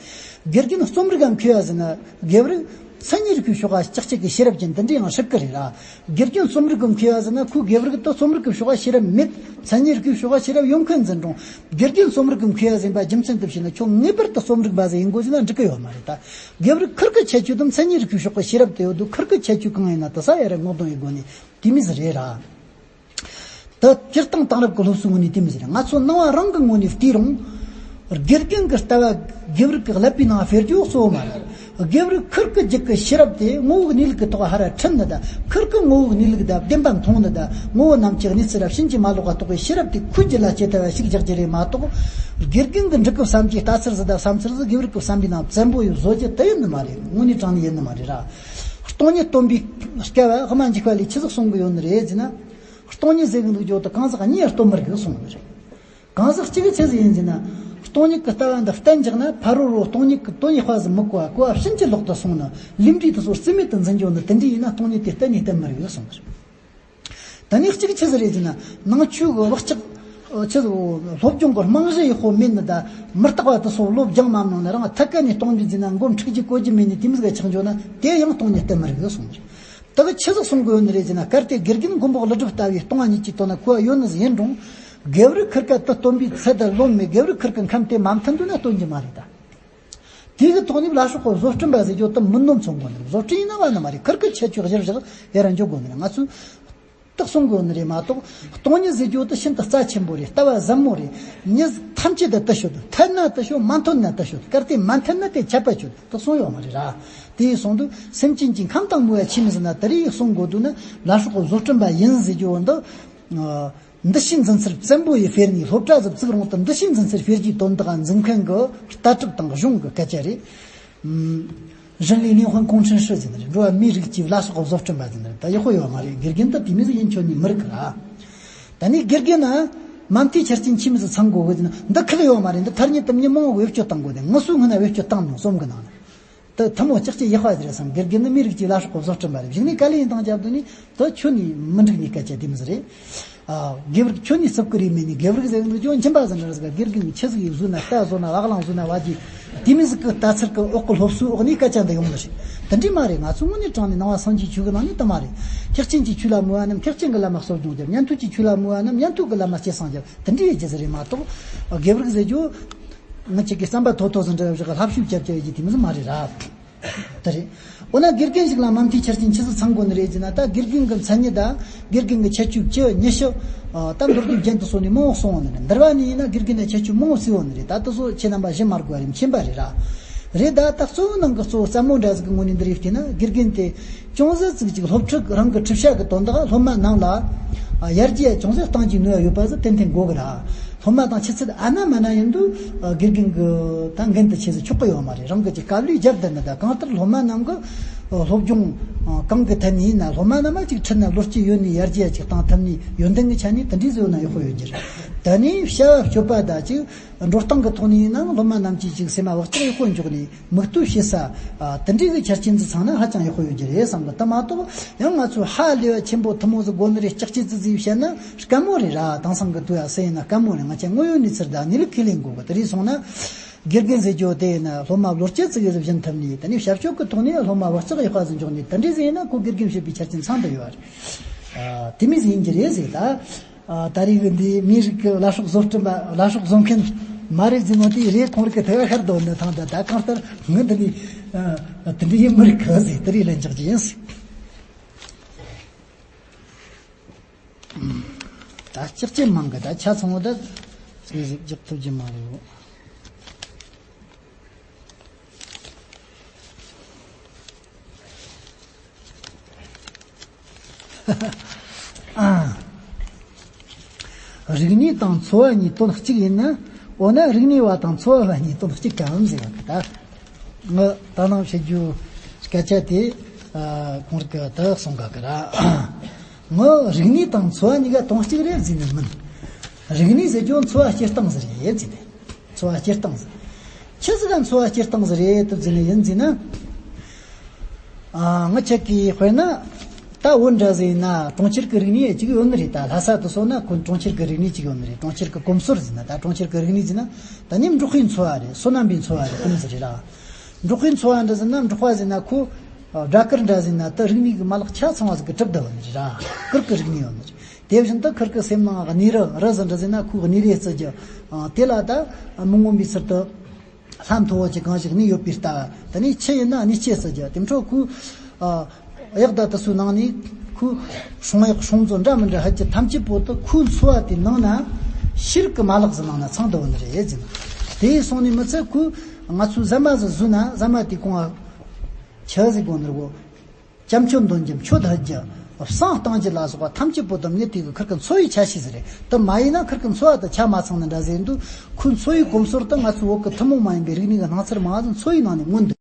དགེ་རྒན་རྩོམ་རིག་ག་མཁས་པ་ཟེར་ན་དགེ་བར་མཚན་ཉིད་རིག་པའི་ཕྱོགས་ཀ་ལྕགས་ཀྱི་ཤེས་རབ་ཅན་དེ་འདྲ་ཡང་ཧྲིག་གི་རེད་ར། དགེ་རྒན་རྩོམ་རིག་གི་མཁས་པ་ཟེར་ན་ཁོའི་དགེ་བར་གི་ད་རྩོམ་རིག་གི་ཕྱོགས་ཀ་ཤེས་རབ་མེད། མཚན་ཉིད་རིག་པའི་ཕྱོགས་ཀ་ཤེས་རབ་ཡོད་མཁན་ཟིག་འགྲོ། དགེ་རྒན་རྩོམ་རིག་གི་མཁས་པ་ཟེར་བ་རྒྱུ་མཚན་དེ་བཤད་ན་ཁྱོད་ངེས་པར་དུ་རྩོམ་རིག་པ་ཟིག་ཡིན་དགོས་ཟེར་ན་འགྲིག་གི་ཡོད་མ་རེད་ད། དགེ་བར་ཁུར་གི་ཁྱད་ཆོས་དང་མཚན་ཉིད་རིག་པའི་ཕྱོགས་ཀྱི་ཤེས་རབ་དེ་ཡོད་དུས་ཁུར་གི་ཁྱད་ཆོས་གང་ཡིན་ན་དེ་ས་ཡ་ར་ངོ་གདོང་ཡི་སྒོ་ནས་དེ་མོ་ཟིག་རེད་ར། ད་སྤྱིར་བཏང་དེང་རབས་ཀྱི་སློབ་གསོའི་ངོས་ནས་དེ་མོ་ཟིག་རེད། ང་ཚོ་ནང་བ་རང་གི་ངོས་ནས་བལྟས་རུང་། དགེ་རྒན་གྱི་ལྟ་བ་དགེ་བར་གྱི་ཀླད་པའི་ནང་འཕེལ་རྒྱུ་གཙོ་བོ་མ་རེད། དགེ་བར་ཁུར་གི་རྒྱུད་ཀྱི་ཤེས་རབ་དེ་ངོ་བོའི་གནས་ལུགས་ཀྱི་ཐོག་ཧར་ར་ཁྲིད་ནི་དང་ཁུར་གི་ངོ་བོའི་གནས་ལུགས་དང་བདེན་པ་མཐོང་ནི་དང་ངོ་བོ་རྣམས་ཀྱི་གནས་ཚུལ་ར་ཕྱིན་ཅི་མ་ལོག་པ་རྟོགས་པའི་ཤེས་རབ་དེ་ཁོའི་རྒྱུད་ལ་སྐྱེ་ཐུབ་པ་ཞིག་རྒྱག་རྒྱུ་རེད་མ་གཏོགས། དགེ་རྒན་གྱི་འབྲི་གི་བསམ་གྱི་ལྟ་ཚུལ་ཟིག་དང་བསམ་ཚུལ་ཟིག་དགེ་བར་གྱི་བསམ་པའི་ནང་བཙན་པོ་ཡོད་བཟོ་རྒྱུ་དེ་ཡིན་ནི་མ་རེད། དངོས་གནས་དྲང་གནས་ཡིན་ནི་མ་རེད་ར། སྟོང་ཉིད་སྟོན་པའི་སྐབས་དབུ་མ་འཇུག་པ་ལས་ཆི་ཟིག་གསུང་གི་ཡོད་ནི་རེད་ཟེར་ན། སྟོང་ཉིད་ཟེར་གི་འདུག་རྒྱུ་དེ་གང་ཟག་གཉིས་སྟོན་མི་རིགས་གསུང་གི་རེད། གང་ཟག་གཅིག་གིས་ཆི་ཟིག་ཡིན་ཟེར་ན། སྟོང་ཉིད་ཀྱི་ལྟ་བ་འདི་གཏན་འཇགས་ན་ཕ་རོལ་པོ་སྟོང་ཉིད་ཀྱི་དོན་ཡག་པ་ཟིག་མི་གོ་བ་གོ་བ་ཕྱིན་ཅི་ལོག་ཏུ་སོང་ནི་ལས་འབྲས་དེ་ཚོ་རྩིས་མེད་དུ་འཛིན་རྒྱུ་ནི་དེ་འདྲ་ཡིན་ན་སྟོང་ཉིད་དེ་གཏན་ནས་བསྟན་མི་རིགས་གསུང་གི་རེད། ད་ནི་གཅིག་ཆི་ཟིག་རེད་ཟེར་ན། ནང་ཆོས་ཀྱི་བག་ཆགས་ཆི་ཟིག་སློབ་སྦྱོང་གི་རྨང་གཞི་ཡག་པོ་མེད་ནི་ད་མི་རྟག་པ་དེ་ཚོ་བློ་སྦྱང་མ་མྱོང་ནི་རང་ཐད་ཀ་ནས་སྟོང་ཉིད་ཟེར་ན་མགོ་འཁྲུག་རྒྱུ་གོ་རྒྱུ་མེད་ནི་དེ་མོ་ཟིག་ཆགས་འགྱོ་ན་དེ་ཡང་སྟོང་ཉིད་བསྟན་མི་རིགས་གསུང་གི་རེད། ད་གི་ཆི་ཟིག་གསུང་གི་ཡོད་ནི་རེད་ཟེར་ན། གལ་ཏེ་དགེ་རྒན་མགོན་པོ་ཀླུ་སྒྲུབ་ལྟ་བུའི་སྟོང་བ་ཉིད་ཀྱིས་བཏོན་ན་གོ་བ་ཡོད་ནི་ཟིག་ཡིན་རུང་། རྒྱལ་བུར་ཁིར་ཀ་དེ་སྟོན་པའི་ཚད་དང་ལོན་མེད། རྒྱལ་བུར་ཁིར་ཀ་ཁམས་དེ་མ་མཐུན་འདུག་ན་སྟོན་གྱི་མ་རེད་ད། དེ་གི་ཐོག་ནས་བླ་སྲོག་གི་བཟོ་སྐྲུན་པ་ཟེར་རྒྱུ་དེ་མུན་ནོམ་ཚོང་དགོས་ནི་རེད། བཟོ་སྐྲུན་ཡིན་ན་བ་ནི་མ་རེད། ཁིར་ཀི་ཁྱད་ཆོས་གཞིར་བཞག་ཡ་ར་འཇོག་དགོས་ནི་རེད། ང་ཚོས་དེ་གསུང་དགོས་ནི་རེད་མ་གཏོགས། སྟོང་ཉིད་ཟེར་རྒྱུ་དེ་ཤིན་ཏུ་རྩ་ཆེན་པོ་རེད། ལྟ་བ་ཟབ་མོ་རེད། མྱི་ཐམས་ཅད་དུ་དེ་ཤོད། མཐུན་ན་དེ་ཤོད། མ་མཐུན་ན་དེ་ཤོད། གལ་ཏེ་མ་མཐུན་ན་དེ་ཆད་པ་ཆོད། དེ་གསུང་ཡོད་མ་རེད་ར། དེ་ཡིན་སོང་དུས་སེམས་ཅན་གྱི་ཁམས་དང་མོས་པ་ཆི་མོ་ཟེར་ན། དེ་རིགས་གསུང་དགོས་འདུག་ན་བླ་སྲོག་གི་བཟོ་སྐྲུན་པ་ཡིན་ཟེར་རྒྱུ་འདི། འདུ་ཤེས་འཛིན་ཚུལ་བཙན་པོ་ཡི་དཔེར་ན། སློབ་གྲྭ་ཟིག་བཙུགས་རུང་དུ་འདུ་ཤེས་འཛིན་ཚུལ་སྤེལ་རྒྱུའི་དོན་དག་འཛིན་མཁན་གྱི་ལྟ་གྲུབ་དང་གཞུང་གི་སྐད་ཆ་རེད། ཨམ། 人类灵魂工程师 ཟེར་ནི་རེད། འགྲོ་བ་མིའི་རིགས་ཀྱི་བླ་སྲོག་གི་བཟོ་སྐྲུན་པ་ཟེར་ནི་རེད། ད་ཡག་པོ་ཡོད་མ་རེད། དགེ་རྒན་ད་དེ་མོ་ཟིག་ཡིན་ཆོག་ནི་མི་རིགས་ར། ད་ནི་དགེ་རྒན་ན་མ་མཐའི་ཆ་རྐྱེན་ཆི་མོ་ཟིག་ཚང་དགོས་གི་ཟེར་ན། འདི་ཁུལ་ཡོད་མ་རེད། འདི་ཐ་སྙད་དུ་མྱི་མང་བོ་བེད་སྤྱོད་བཏང་དགོས་ཏེ། ངུ་སོ་སྔོན་ན་བེད་སྤྱོད་བཏང་མྱོང་། རྩོམ་གི་ནང་ན། ད་ཐུན་མོང་ལྕགས་ཀྱི་ཡག་པ་ཟེར་བསམ། དགེ་རྒན་ནི་མིའི་རིགས་ཀྱི་བླ་སྲོག་གི་བཟོ་སྐྲུན་པ་རེད། གཞུག་ནས་དཀའ་ལས་བཏང་རྒྱབ་དུས་ནི་ད་ཁྱོན་ནས་མི་འགྲིག་ནི་སྐད་ཆ་དེ་མོ་ཟིག་རེད། ཨ། དགེ་བར་ཁྱོན་ནས་རྩུབ་ཀི་རེད་མེད་ནི། དགེ་བར་ཟེར་ནི་ཅུང་འཆིང་བ་ཟིག་འདྲ་ཟིག་དགེ་རྒན་ཆི་ཟིག་ཡིན་བཟོས་ན། རྟ་བཟོ་ན། བ་གླང་བཟོས་ན། བ་རྒྱུ་དེ་མོ་ཟིག་གི་ལྟ་ཚུལ་གི་འོག་གི་སློབ་གསོའི་འོག་ནས་སྐད་ཆ་འདི་ཡོང་ནི་རེད། དེ་འདྲས་མ་རེད། ང་ཚོ་དངོས་གནས་དྲང་ནས་ནང་པ་སངས་རྒྱས་ཆོས་ཀྱི་ནང་ནས་དེ་མ་རེད། ཐེག་ཆེན་གྱི་ཆོས་ལ་མོས་པ་རྣམས་ཐེག་ཆེན་གྱི་ལམ་ལ་གསོ་སྦྱོང་རྒྱབ། ཉན་ཐོས་ཀྱི་ཆོས་ལ་མོས་པ་རྣམས་ཉན་ཐོས་ཀྱི་ལམ་ལ་སྐྱེད་སྲིང་རྒྱབ། དེ་འདྲས་ཡོད་རྒྱུ་ཟིག་རེད་མ་གཏོགས། དགེ་བར་ཟེར་རྒྱུ། ང་ཅིག་གིས་བསམ་པ་མཐོ་མཐོ་ཟིག་འདྲ་བཞག་ལྷབ་ཤུབ་རྒྱབ་རྒྱབ་ཡོད་རྒྱུ་དེ་མོ་ཟིག་མ་རེད་ར། དེ་རེད། འོ་ན་དགེ་རྒན་ཞིག་ལ་མ་མཐའི་ཆ་རྐྱེན་ཆི་ཟིག་ཚང་དགོས་ནི་རེད་ཟེར་ན། ད་དགེ་རྒན་གྱི་མཚན་ཉིད་དང་། དགེ་རྒན་གྱི་ཁྱད་ཆོས་བཅུ་ཉི་ཤུ། ཨ། ད་མདོར་བསྡུས་རྒྱན་དུ་སོང་ནས་མང་བོ་གསུངས་ཡོད་ནི་རེད། འདུལ་བ་ནས་ཡིན་ན་དགེ་རྒན་ལ་ཁྱད་ཆོས་མང་བོ་གསུངས་ཡོད་ནི་རེད། ད་དེ་ཚོ་ཁྱེད་རྣམ་པ་ཞུ་མ་དགོས་པ་རེད། མཁྱེན་པ་རེད་ར། རེད། ད་ད་གཙོ་བོ་ནང་གི་གཙོ་བོ་རྩ་མོ་འདྲ་ཟིག་གི་ངོས་ནས་འདི་རེད་བལྟས་ན། དགེ་རྒན་དེ་ཅུང་ཟད་ཙིག་ཅིག་སློབ་ཕྲུག་རང་གི་ཁྲིད་བྱ་གི་དོན་དག་སློབ་མ་རྣམས་ལ་ཡར་རྒྱས་ཅུང་ཟད་གཏང་རྒྱུའི་ནུས་པ་ཡོད་པ་ཟིག་ཏན་ཏན་དགོས་གི་ར། སློབ་མ་དང་ཕྱི་ཚུལ་ཨ་ན་མ་ན་ཡིན་དུས། ཨ། དགེ་རྒན་གྱི་ད་འགན་དེ་ཆེ་ཟིག་ཆོག་གི་ཡོད་མ་རེད། རང་གི་ཅིག་དཀའ་ལས་རྒྱབ་བསྡད་ནི། ད་གང་ལྟར་སློབ་མ་རྣམས་ཀྱི་སློབ་སྦྱོང་གང་གི་ཐད་ནས་ཡིན་ན། སློབ་མ་རྣམས་ལ་ཅིག་ཁྲིད་ན་བློ་སྐྱེད་ཡོད་ནི། ཡར་རྒྱས་ཅིག་གཏང་ཐུབ་ནི་ཡོན་ཏན་གྱི་ཆ་ནས་དེ་འདྲའི་ཟིག་ཡོད་ན་ཡག་པོ་ཡོད་རྒྱུ་རེད། ད་ནི་བྱ་བ་སྤྱོད་པ་ད་ཅིག་འགྲོ་སྟངས་ཀྱི་ཐོག་ནས་ཡིན་ནའང་སློབ་མ་རྣམས་ཀྱིས་ཅིག་སེམས་མ་བག་ཆགས་ཡག་པོ་འཇོག་ནས་མིག་ལྟོས་བྱེད་ས། ཨ། དེ་འདྲའི་གི་ཆ་རྐྱེན་ཟིག་ཚང་ན་ཧ་ཅང་ཡག་པོ་ཡོད་རྒྱུ་རེད་བསམ་གི། དེ་མ་གཏོགས་ཡང་ང་ཚོས་ཧ་ལས་པ་ཆེན་པོ་ཐུན་མོང་ཟིག་དགོས་ནི་རེད། ལྕགས་ཀྱི་ཙི་ཙི་བཤད་ན་དཀའ་མོ་རེད་ར། དེང་སང་གི་དུས་ཡ་སེ་ཡིན་ན་དཀའ་མོ་རེད། ང་ཅག་དངོས་ཡོད་གནས་ཚུལ་དང་གནས་ལུགས་ཁས་ལེན་དགོས་གི། དེ་རིགས་སོང་ན་དགེ་རྒན་ཟེར་རྒྱུ་དེ་ཡིན་ན་སློབ་མ་བློ་སྐྱེད་ཙི་གེ་ཟིག་སྦྱིན་ཐུབ་ནི། དེ་ནས་བྱ་སྤྱོད་ཀྱི་ཐོག་ནས་སློབ་མ་བག་ཆགས་ཡག་པ་ཟིག་འཇོག་ནི། དེ་འདྲའི་ཟིག་ཡིན་ན་ཁོ་དགེ་རྒན་བྱེད་པའི་ཆ་རྐྱེན་ཚང་དུ་ཡོད་རེད། ཨ། དེ་མོ་ཟིག་ཡིན་རྒྱུ་རེད་ཟེར་ད། ཨ། ད་རེས་ཀྱི་འདི་མིའི་རིགས་ཀྱི་བླ་སྲོག་བཟོ་སྐྲུན་པ། བླ་སྲོག་བཟོ་མཁན་མ་རེད་ཟེར་ནོ་དེ་རེད། ཁོང་རིགས་ཀྱི་ཐད་ཀར་འདོན་ནི་ཐང་ད། ད་གང་ལྟར་ངས་འདི་ནས། ཨ། དེ་འདྲ་ཡིན་མི་རིགས་གི་ཟེར། དེ་རེད། ལན་རྒྱག་རྒྱུ་ཡིན་ཟེར། ད་ལྕགས་ཀྱི་མང་གི་ད་ཆ་ཚང་བ་ད་ཟེར་ཟིག་རྒྱག་ཐུབ་རྒྱུ་མ་རེད། རིག་གནས་དང་འཚོ་བ་གཉིས་དོན་གཅིག་ཡིན་ན། འོ་ན་རིག་གནས་པ་དང་འཚོ་བ་པ་གཉིས་དོན་གཅིག་གམ་ཟེར་བ་གི། ད་ངས་ད་ནང་བཤད་རྒྱུ་སྐད་ཆ་དེ། ཨ། ཁོང་རིགས་ཀྱིས་ད་གསུང་གི་གི་ར། ངས་རིག་གནས་དང་འཚོ་བ་གཉིས་ཀ་དོན་གཅིག་རེད་ཟེར་ནི་མིན། རིག་གནས་ཟེར་རྒྱུ་འཚོ་བ་སྐྱེལ་སྟངས་ཟིག་རེད་ཟེར་ཏེ། འཚོ་བ་སྐྱེལ་སྟངས་ཟིག་ཆི་ཟིག་ག་འཚོ་བ་སྐྱེལ་སྟངས་ཟིག་རེད་དུ་ཟེར་ནི་ཡིན་ཟེར་ན། ཨ། ང་ཅག་གིས་དཔེར་ན། ད་བོད་འདྲ་ཟིག་ཡིན་ན་གྲོང་ཁྱེར་གྱི་རིག་གནས་ཅིག་ཡོད་ནི་རེད། ད་ལྷ་ས་དུ་སོང་ན་ཁོ་གྲོང་ཁྱེར་གྱི་རིག་གནས་ཅིག་ཡོད་ནི་རེད། གྲོང་ཁྱེར་གྱི་གོམས་སྲོལ་ཟེར་ན། ད་གྲོང་ཁྱེར་གྱི་རིག་གནས་ཟེར་ན་ད་ནི་འབྲོག་པའི་འཚོ་བ་རེད། སོ་ནམ་པའི་འཚོ་བ་རེད། དེ་མོ་ཟིག་རེད་ར། འབྲོག་པའི་འཚོ་བ་འདྲ་ཟེར་ན། འབྲོག་པ་ཟེར་ན་ཁོ། ཨ། སྦྲ་གུར་འདྲ་ཟེར་ན་ད་རིག་གནས་ཀྱི་མ་ལག་ཆ་ཚང་བ་ཟིག་གིས་གྲུབ་བསྡད་ཡོད་ནི་རེད་ར། གུར་གྱི་རིག་གནས་ཡོད་ནི་རེད། དེ་བཞིན་དུ་ཁུར་གི་སེམས་ནང་གནས་རི་རི་ཟིག་འདྲ་ཟེར་ན་ཁོ་གནས་རི་བརྩི་རྒྱུ། ཨ། དེ་ལ་ད་མི་མངོན་པའི་ཚུལ་དུ་ལྷ་མཐོ་བོ་ཅིག་གང་ཞིག་གནས་ཡོད་པའི་ལྟ་བ། དེ་ནས་ཆུ་ཡིན་ན་གནས་ཆུ་བརྩི་རྒྱུ། དེ་འཕྲོ་ཁོ། ཨ། གཡག་དང་དེ་ཚོའི་ནང་ནས་ཁོ་སྲུང་གཡག་སྲུང་མཛོ་འདྲ་མི་འདྲ་ཧད་ཀྱི་ཐམས་ཅད་པོ་དེ་ཁོའི་འཚོ་བ་དེའི་ནང་ན་ཤེས་རིག་གི་མ་ལག་ཟིག་ནང་ན་ཚང་བསྡད་ཡོད་ནི་རེད་ཟེར་ན། དེ་སོང་ནས་མི་ཚད་ཁོ་ང་ཚོའི་ཟ་མ་ཟིག་ཟོས་ན་ཟ་མ་དེའི་གོང་ང་ཆུ་ཟིག་དགོས་ནི་རེད་གོ། སྐྱ་མཆོད་འདོན་རྒྱུ། མཆོད་ལྷུ་རྒྱུ། བསང་གཏང་རྒྱུ་ལ་སོགས་པ་ཐམས་ཅད་པོ་དེ་མྱི་དེ་གི་ཁུར་གི་འཚོ་བའི་ཆ་ཤས་ཟིག་རེད། དེ་མ་ཡིན་ན་ཁུར་གི་འཚོ་བ་དེ་ཆ་མ་ཚང་ནི་འདྲ་ཟིག་འདུག་ཁོའི་འཚོ་བའི་གོམས་སྲོལ་དེ་ང་ཚོའི་བོད་གི་ཐུན་མོང་མ་ཡིན་པའི་རིག་གནས་ཀྱི་སྣང་ཚུལ་མང་ཟིག་འཚོ་བའི་ནང་ནས་མངོན་འདུག